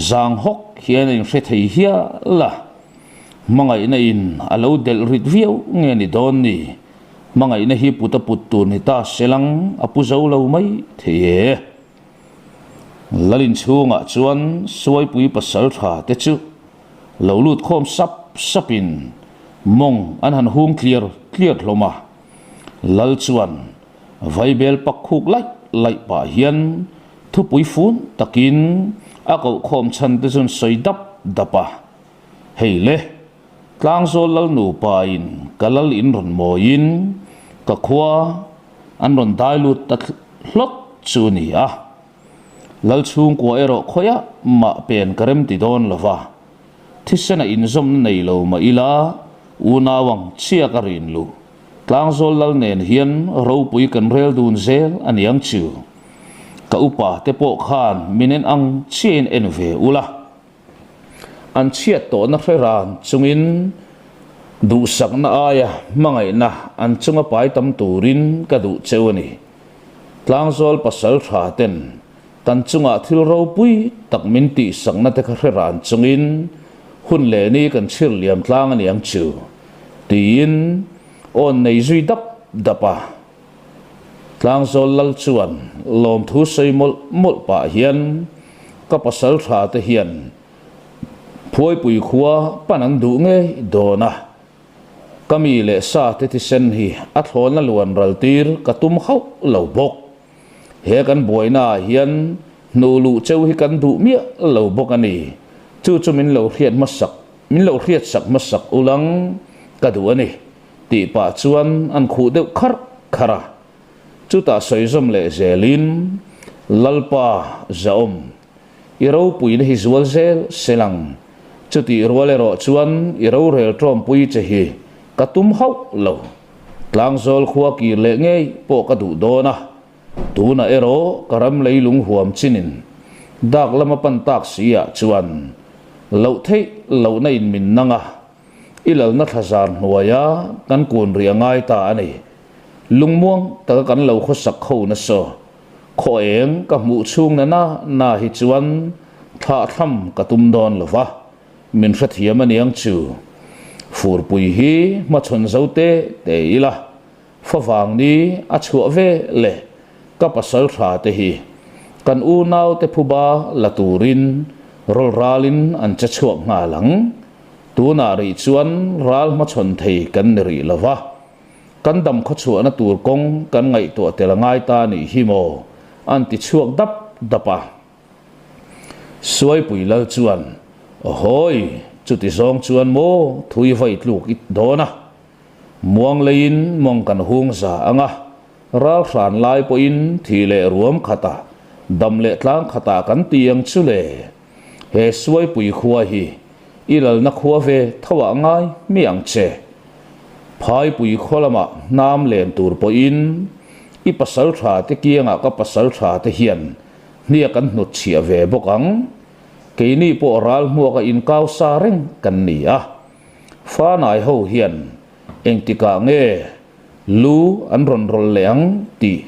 zang hawk hian a inhre thei hial a. Hmangaihna in a lo delh rit viau nge ni dawn ni? Hmangaihna hi put a put tur ni ta selang a pu zo lo mai thei e. Lalin chhungah chuan Suaipui pasal tha te chu lo lut khawm sap sap in mawng an han hung tliar tliar hlawm a. Lal chuan vaibel pak khuk laih laih pah hian thupui fun takin a koh khawm chhan te chuan sawi dap dap a. Hei le, Tlangzawl lal nupain ka lal in rawn mawiin ka khua an rawn dai lut ta hlawt chu a ni a. Lal chhungkua erawh khawiah mah pen ka rem ti dawn lo va, thisena inzawmna nei lo mah ila unau ang chhia ka rin luh. Tlangzawl lal nen hian ropui kan rel dun zel a niang chu. Ka upa te pawh khan min en ang chiahin en ve ula. An chhiat tawhna hre ran chungin duhsakna aia hmangaihna an chunga pai tam turin ka duh cheu a ni. Tlangzawl pasal tha ten kan chungah thil ropui tak min tihsakna te kha hre ran chungin hun leh ni kan chhir liam tlang a niang chu tiin awn nei zui dap dap a. Tlangzawl lal chuan lawmthu sawi mawlh mawlh pah hian. Ka pasaltha te hian Phuaipui khua pan an duh ngei dawn a, ka mi leh sa te thisen hi a thlawlna luan ral tir ka tum hauh lo bawk. He kan buaina ah hian hnuh luh cheu hi kan duh miah lo bawk a ni. Chu chu min lo hriat hmasak, min lo hriatsak hmasak ulang ka duh a ni, tih pah chuan an khuh deuh kharh kharh a. Chutah sawi zawm leh zelin, Lalpa, Zahawm, i ropuina hi zual zel sel ang. Chutih rual erawh chuan i rorel tawmpui che hi ka tum hauh lo. Tlangzawl khua kir leh ngei pawh ka duh dawn a, tunah erawh ka ram leilung huam chinin dak lama pan tak si ah chuan loh theih lohna in min nang a, i lalna thlazar hnuaia kan kun rih a ngai ta a ni. Lungmuang taka kan lo khawsak ho nasa. Khaw eng ka hmuh chhung na na na hi chuan thlahthlam ka tum dawn lo va, min hrethiam aniang chu. Furpui hi hmachhawn zo te te ila, favang ni a chhuah ve leh ka pasal tha te hi kan unau te phuba la turin rawlralin an che chhuak nghal ang. Tunah rih chuan ral hmachhawn thei kan ni rih lo va. Kan dam khawchhuahna tur kawng kan ngaihtuah tel a ngai ta nih hi maw? an ti chhuak dap dap a. Suaipui lal chuan, Ahawi, chuti zawng chuan maw thui vai tluk i dawn a. Muang leiin mawng kan hung za ang a, ral hran lai pawhin thi leh ruam khatah, dam leh tlang khatah kan ti ang chu le. He Suaipui khua hi i lalna khua ve tho ah ngai mi ang che. Phaipui khaw lamah hnam len tur pawhin i pasal tha te kiangah ka pasal tha te hian hniak an hnut chhiah ve bawk ang. Keini pawh ral hmuaka inkau sa reng kan ni a. Fanai ho hian engtikah nge lu an rawn rawlh leh ang tih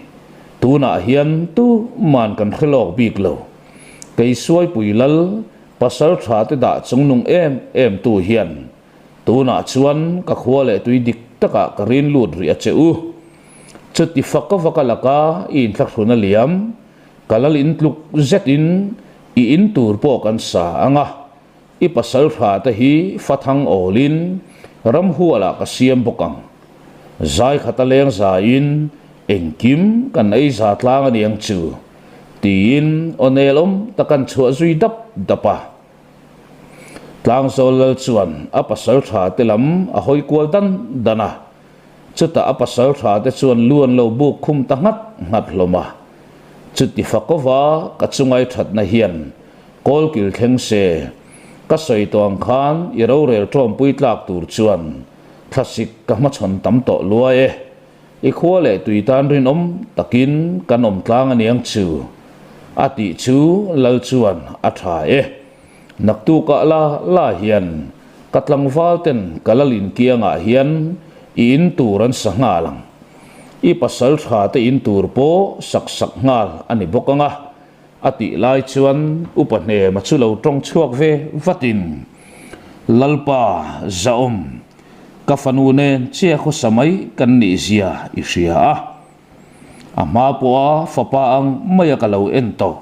tunah hian tuman kan hre lawk bik lo. Kei Suaipui lal pasal tha te dah chungnung em em tu hian tunah chuan ka khua leh tui dik takah ka rin lut rih a che u. Chuti fak vak a laka i inthlahrun a liam, ka lal in tluk zetin i in tur pawh kan sa ang a, I pasal tha te hi fathang awlin ramhualah ka siam bawk ang. Zai khata leng zaiin engkim kan ei za tlang a niang chu, tiin aw nel awm tak an chhuah zui dap dap a. Tlangzawl lal chuan a pasal tha te lam a hawi kual dan dan a, chutah a pasal tha te chuan lu an lo buk khum ta nghat nghat hlawm a. Chuti fakova ka chungai thatna hian Kawlkil thleng se, ka sawi tawh ang khan i rorel tawmpui tlak tur chuan thlasik ka hmachhawn tam tawh luai e. I khua leh tui tan rinawm takin kan awm tlang aniang chu, a tih chu Lal chuan a tha e. Naktukah la la hian ka tlangval ten ka lalin kiangah hian i in tur an sa nghal ang. I pasal tha te in tur pawh sak sak nghal a ni bawk ang a. A tih lai chuan Upa Hnema chu lo tawng chhuak ve vatin, Lalpa, Zahawm, ka fanu nen chia khawsa mai kan nih zia i hria a. A hma pawha fapa ang maia ka lo en tawh,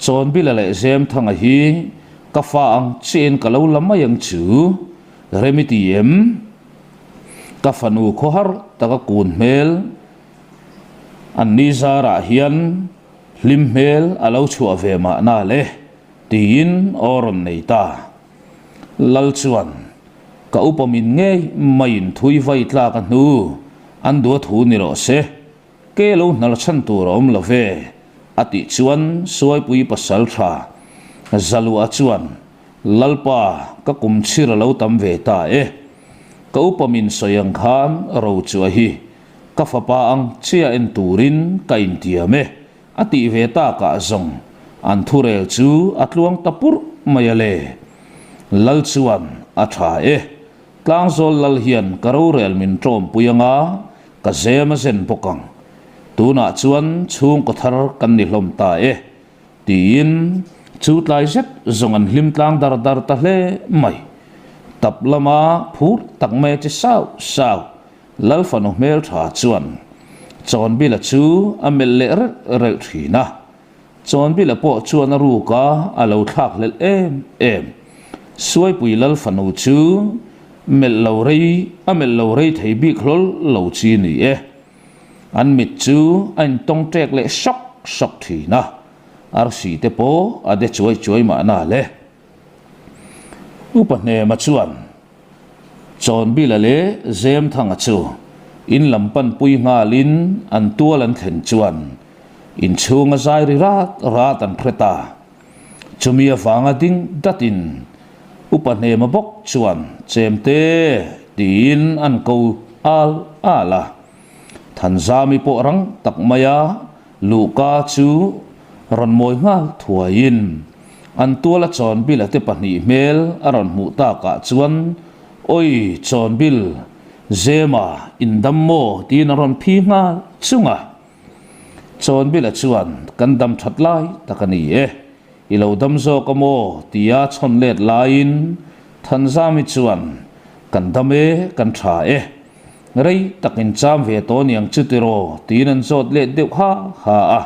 Chawnbila leh Zemthanga hi ka fa ang chiahin ka lo la mai ang chu, rem i ti em? Ka fanu khawhar taka kun hmel an ni zarah hian Hlim hmel a lo chhuah ve mahna le, tiin aw rawn nei ta. Lal chuan, Ka upa min ngei maiin thui vai tlak a hnu, an dua thu ni rawh se, ke lo hnar chhan tur a awm lo ve, a tih chuan Suaipui pasal tha Zaluah chuan, Lalpa, ka kum chhir a lo tam ve ta e, ka upa min sawi ang khan rochua hi Ka fapa ang chiah en turin ka intiam e, a tih ve takah zawng an thurel chu a tluang ta purh mai a le. Lal chuan a tha e, Tlangzawl lal hian ka rorel min tawmpui anga ka zem a zen bawk ang. Tunah chuan chhungkaw thar kan ni hlawm ta e, tiin chu tlai zet zawng an hlim tlang dar dar ta hle mai. Tap lama phur tak mai a che sau sau. Lalfanu hmeltha chuan Chawnbila chu a melh leh relh relh thin a. Chawnbila pawh chuan a ruk a, a lo thlakhlelh em em. Suaipui Lal fanu chu melh lo rei a melh lo rei thei bik hlawl lo chi ni e. An mit chu a intawng ṭek leh sawk sawk ṭhin a, arsi te pawh a de chuai chuai mahna le. Upa Hnema chuan Chawnbila leh Zemthanga chu in lam panpui nghalin an tual an thlen chuan inchhunga zai ri rat rat an hre ta. Chumi avanga ding datin Upa Hnema bawk chuan Chemte tiin an ko al al a. Thanzami pawh rang tak maia luhka chu rawn mawi nghal thuaiin an tuala Chawnbila te pahnih hmel a rawn hmuh takah chuan Awi Chawnbil, Zema in dam maw? tiin a rawn phi nghal chung a. Chawnbila chuan kan dam that lai tak a ni e, i lo dam zawk a maw? tia chhawn let laiin Thanzami chuan kan dam e, kan tha e, rei tak in cham ve tawh niang chu tiraw? tiin an zawt let deuh ha ha a.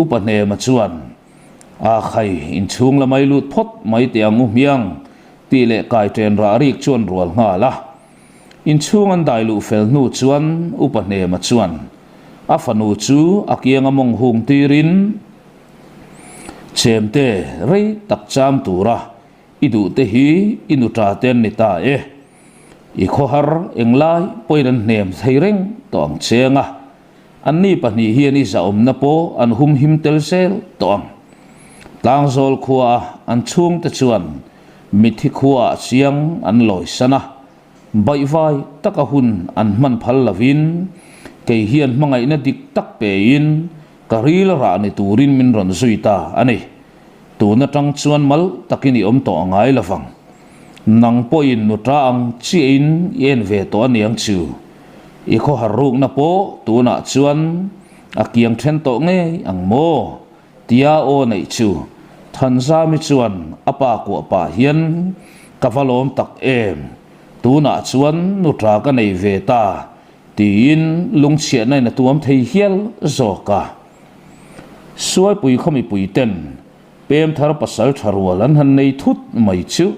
Upa Hnema chuan A khai, inchhung la mai lut phawt mai teh ang u hmiang tih leh kai ṭen rah rik chuan rual nghal a. Inchhung an dai luh fel hnu chuan Upa Hnema chuan a fanu chu a kianga mawng hung tirin Chemte rei tak cham tura i duhte hi i nuṭa te an ni ta e. I khawhar englai pawhin an hnem thei reng tawh ang cheng a. Anni pahnih hian i zahawmna pawh an humhim tel zel tawh ang. Tlangzawl khuaa an chhungte chuan mithi khuaah chiang an lawisan a, baihvai taka hun an hman phal lovin kei hian hmangaihna dik tak pein ka ril rah ni turin min rawn zui ta a ni. Tun atang chuan mal takin i awm tawh a ngai lovang. Nang pawhin nuta ang chiahin i en ve tawh a niang chu. I khawhar rukna pawh tunah chuan a kiang then tawh ngei ang maw? Tia aw neih chu Thanzami chuan a pa kuah pah hian ka va lawm tak em, tunah chuan nuta ka nei ve ta tiin lungchhiahna in a tuam thei hial zawk a. Suaipui khaw mipui ten pem thar pasal tha rual an han nei thut mai chu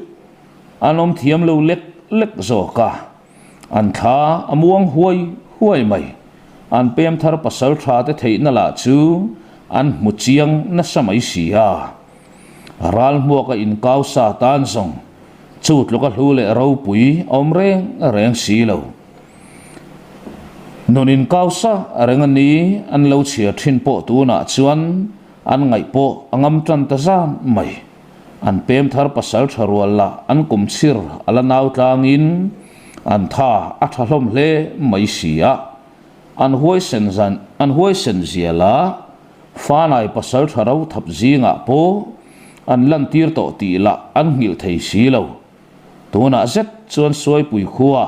an awm thiam lo lek lek zawk a, an thla a muang huai huai mai. An pem thar pasal tha te theihna lah chu an hmu chiang nasa mai si a. Ral hmuaka inkau sa tan zawng chu tluka hlu leh ropui a awm reng reng si lo. Nun inkau sa reng a ni an lo chhiar thin pawh tunah chuan an ngaih pawh a ngam tan ta zan mai. An pem thar pasal tha rual lah an kum chhir a la nau tlangin an tha a tha hlawm hle mai si a. An huaisen zan an huaisen zia lah Fanai pasal tha ro thap zingah pawh an lantir tawh tih lah an nghilh thei si lo. Tunah zet chuan Suaipui khua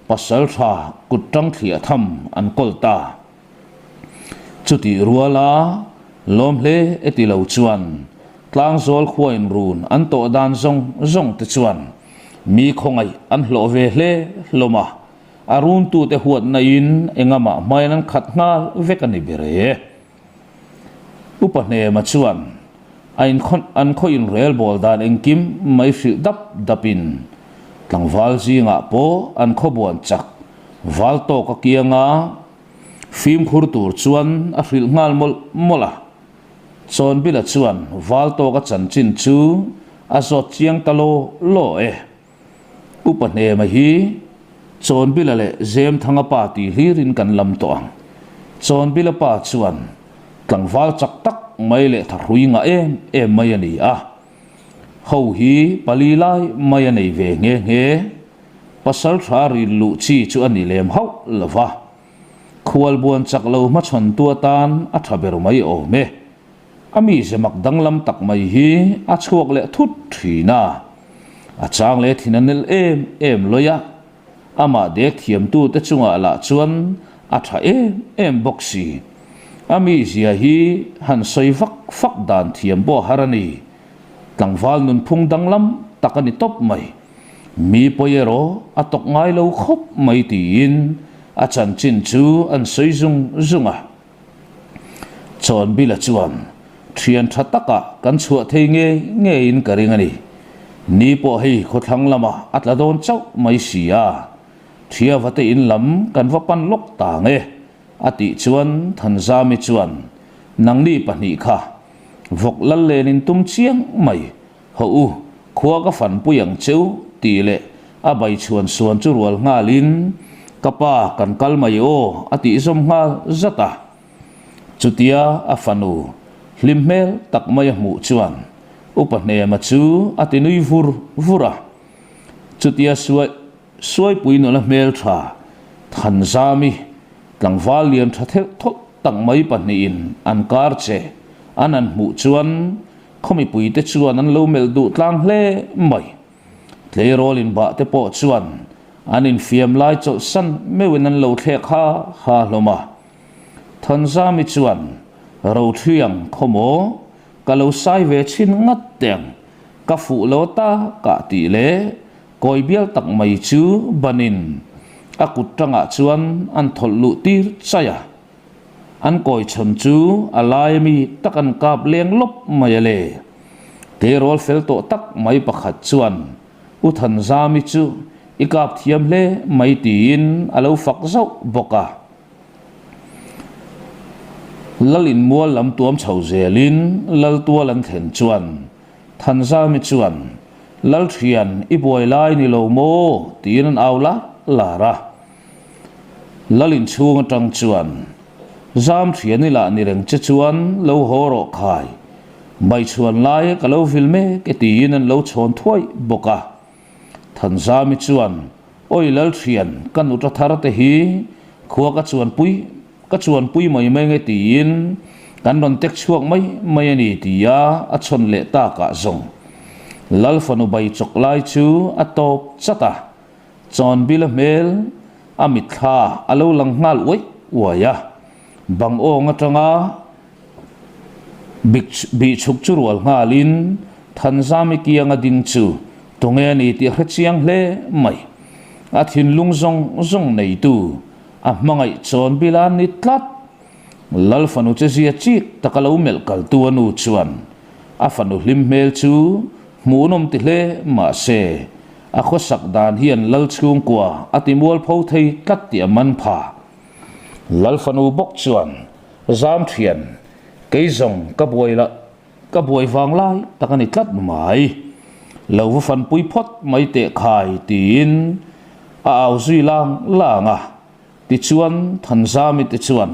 pasal tha kut tang thliah tham an kawl ta. Chutih ruala lawm hle e ti lo chuan Tlangzawl khuain run an tawh dan zawng zawng te chuan mi khawngaih an hlawh ve hle hlawm a, a runtute huatna in engamah hmain an khat nghal vek a ni ber e. Upa Hnema chuan a an khaw inrel bawl dan engkim mai hrilh dap dapin tlangval zingah pawh an khaw buan chak val tawk a kiang a, fimkhur tur chuan a hrilh nghal mawlh mawlh a. Chawnbila chuan val tawk a chanchin chu a zawt chiang ta law law e. Upa Hnema hi Chawnbila leh Zemthanga pa tih hlirin kan lam tawh ang. Chawnbila pa chuan tlangval chak tak mai leh thahrui ngah em em mai a ni a. Ho hi pali lai mai a nei ve nghe nghe. Pasal tha ril luh chi chu a ni lem hauh lo va. Khualbuan chak lo hmachhawntu atan a tha ber mai awm e. A mize mak danglam tak mai hi a chhuak leh thut thin a, a chang leh thin a nel em em lawih a, amah dek thiamtute chungah lah chuan a tha em em bawk si. A mizia hi han sawi vak fak dan thiam pawh har a ni. Tlangval nunphung danglam tak a ni tawp mai. Mi pawi erawh a tawk ngai lo khawp mai tiin a chanchin chu an sawi zung zung a. Chawnbila chuan Thian tha takah kan chhuah thei ngei ngeiin ka ring a ni. Ni pawh hei khawthlang lamah a tla dawn chauh mai si a, Thiava te in lam kan va pan lawk tang e, a tih chuan Thanzami chuan, Nangni pahnih kha vawk lal len in tum chiang mai, hawh u, khua ka fanpui ang cheu tih leh a bai chhuan suan chu rual nghalin, Ka pa kan kal mai aw a tih zawm nghal zat a. Chutia a fanu hlim hmel tak mai a hmuh chuan Upa Hnema chu a ti nui vur vur a. Chutia suai suaipui nula hmel tha Thanzami tlangval lian tha thelh thawlh tak mai pahnihin an kar che an han hmuh chuan khaw mipuite chuan an lo melh duh tlang hle mai. Tleirawl inbah te pawh chuan an infiam lai chawlhsan meuhin an lo thlek ha ha hlawm a. Thanzami chuan, Rothliang khaw maw? Ka lo sai ve chhin ngat teng, ka fuh lo ta kah tih leh kawi bial tak mai chu banin a kut tangah chuan an thawlh luh tir chaih a. An kawi chhawn chu a lai ami tak an kap leng lawp mai a le. Tleirawl fel tawh tak mai pakhat chuan U Thanzami chu i kap thiam hle mai tiin a lo fak zauh bawk a. Lal inmual lam tuam chho zelin Lal tual an thlen chuan Thanzami chuan, Lal thian i buai lai ni lo maw? tiin an au lar lar a. Lal inchhung atang chuan, Zam thian i lah ni reng che chuan lo haw rawh khai, baichhuan lai ka lo vil mek e tiin an lo chhawn thuai bawk a. Thanzami chuan, Awi Lalthian, ka nuta thar te hi khua ka chuanpui ka chuanpui mai mai nge tiin kan rawn tek chhuak mai mai a ni tia a chhawn leh takah zawng Lal fanu bai chawk lai chu a tawp chat a, Chawnbila hmel a mitthla a lo lang nghal uaih uai a, bang awng atanga Bihchuk chu rual nghalin Thanzami kianga ding chu tunge a ni tih a hre chiang hle mai. A thinlung zawng zawng neitu a hmangaih chawn bila ni tlat. Lal fanu che zia chik taka lo melh kaltu a nu chuan a fanu hlim hmel chu hmuhnawm ti hle mahse a khawsak dan hian Lal chhungkua a ti mualpho thei tlat tih a man pha. Lal fanu bawk chuan Zam thian, kei zawng ka buai lah, ka buai vang lai tak a ni tlat mai. Lo va fanpui phawt mai teh khai tiin a au zui lang lang a, tichuan Thanzami te chuan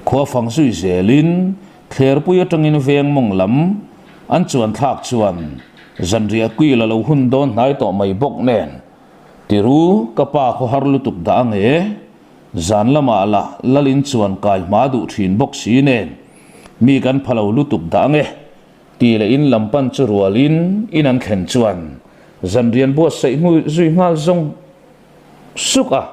khua fang zui zelin thlerpui atangin veng mawng lam an chuan thlak chuan zanriah kuil a lo hun dawn hnai tawh mai bawk nen tiru ka pa khaw har lutuk dah ange. Zan lamah lah Lalin chuan kai hma duh thin bawk si nen mi kan pha lo lutuk dah ange tih leh in lam pan chu rualin in an thlen chuan zanrian buatsaih hmu zui nghal zawng suk a.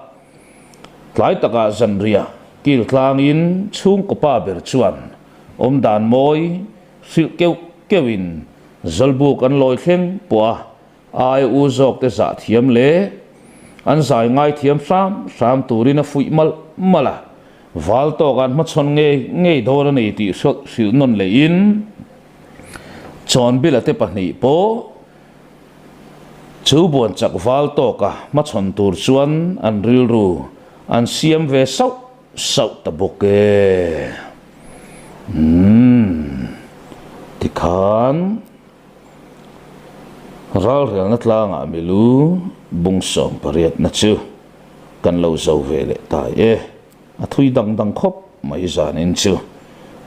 Tlai takah zanriah kil tlangin chhungkaw pa ber chuan awmdan mawi hrilh keuh keuhin Zawlbuk an lawi thleng pawh a Ai u zawk te zah thiam leh an zai ngai thiam hram hram turin a fuih malh malh a, val tawk an hmachhawn ngei ngei dawn a ni tih hrilh nawn lehin Chawnbila te pahnih pawh chu buan chak val tawka hmachhawn tur chuan an rilru an siam ve sauh sauh ta bawk e. Umm tikhan. Ralrelna tlangah milu bung 18na chu kan lo zo ve leh ta e. A thui dang dang khawp mai zanin chu.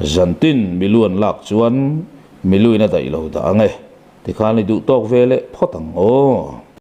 Zantin milu an lak chuan miluin a daih lo dah ang e. Tikhan i duh tawk ve leh phawt ang aw.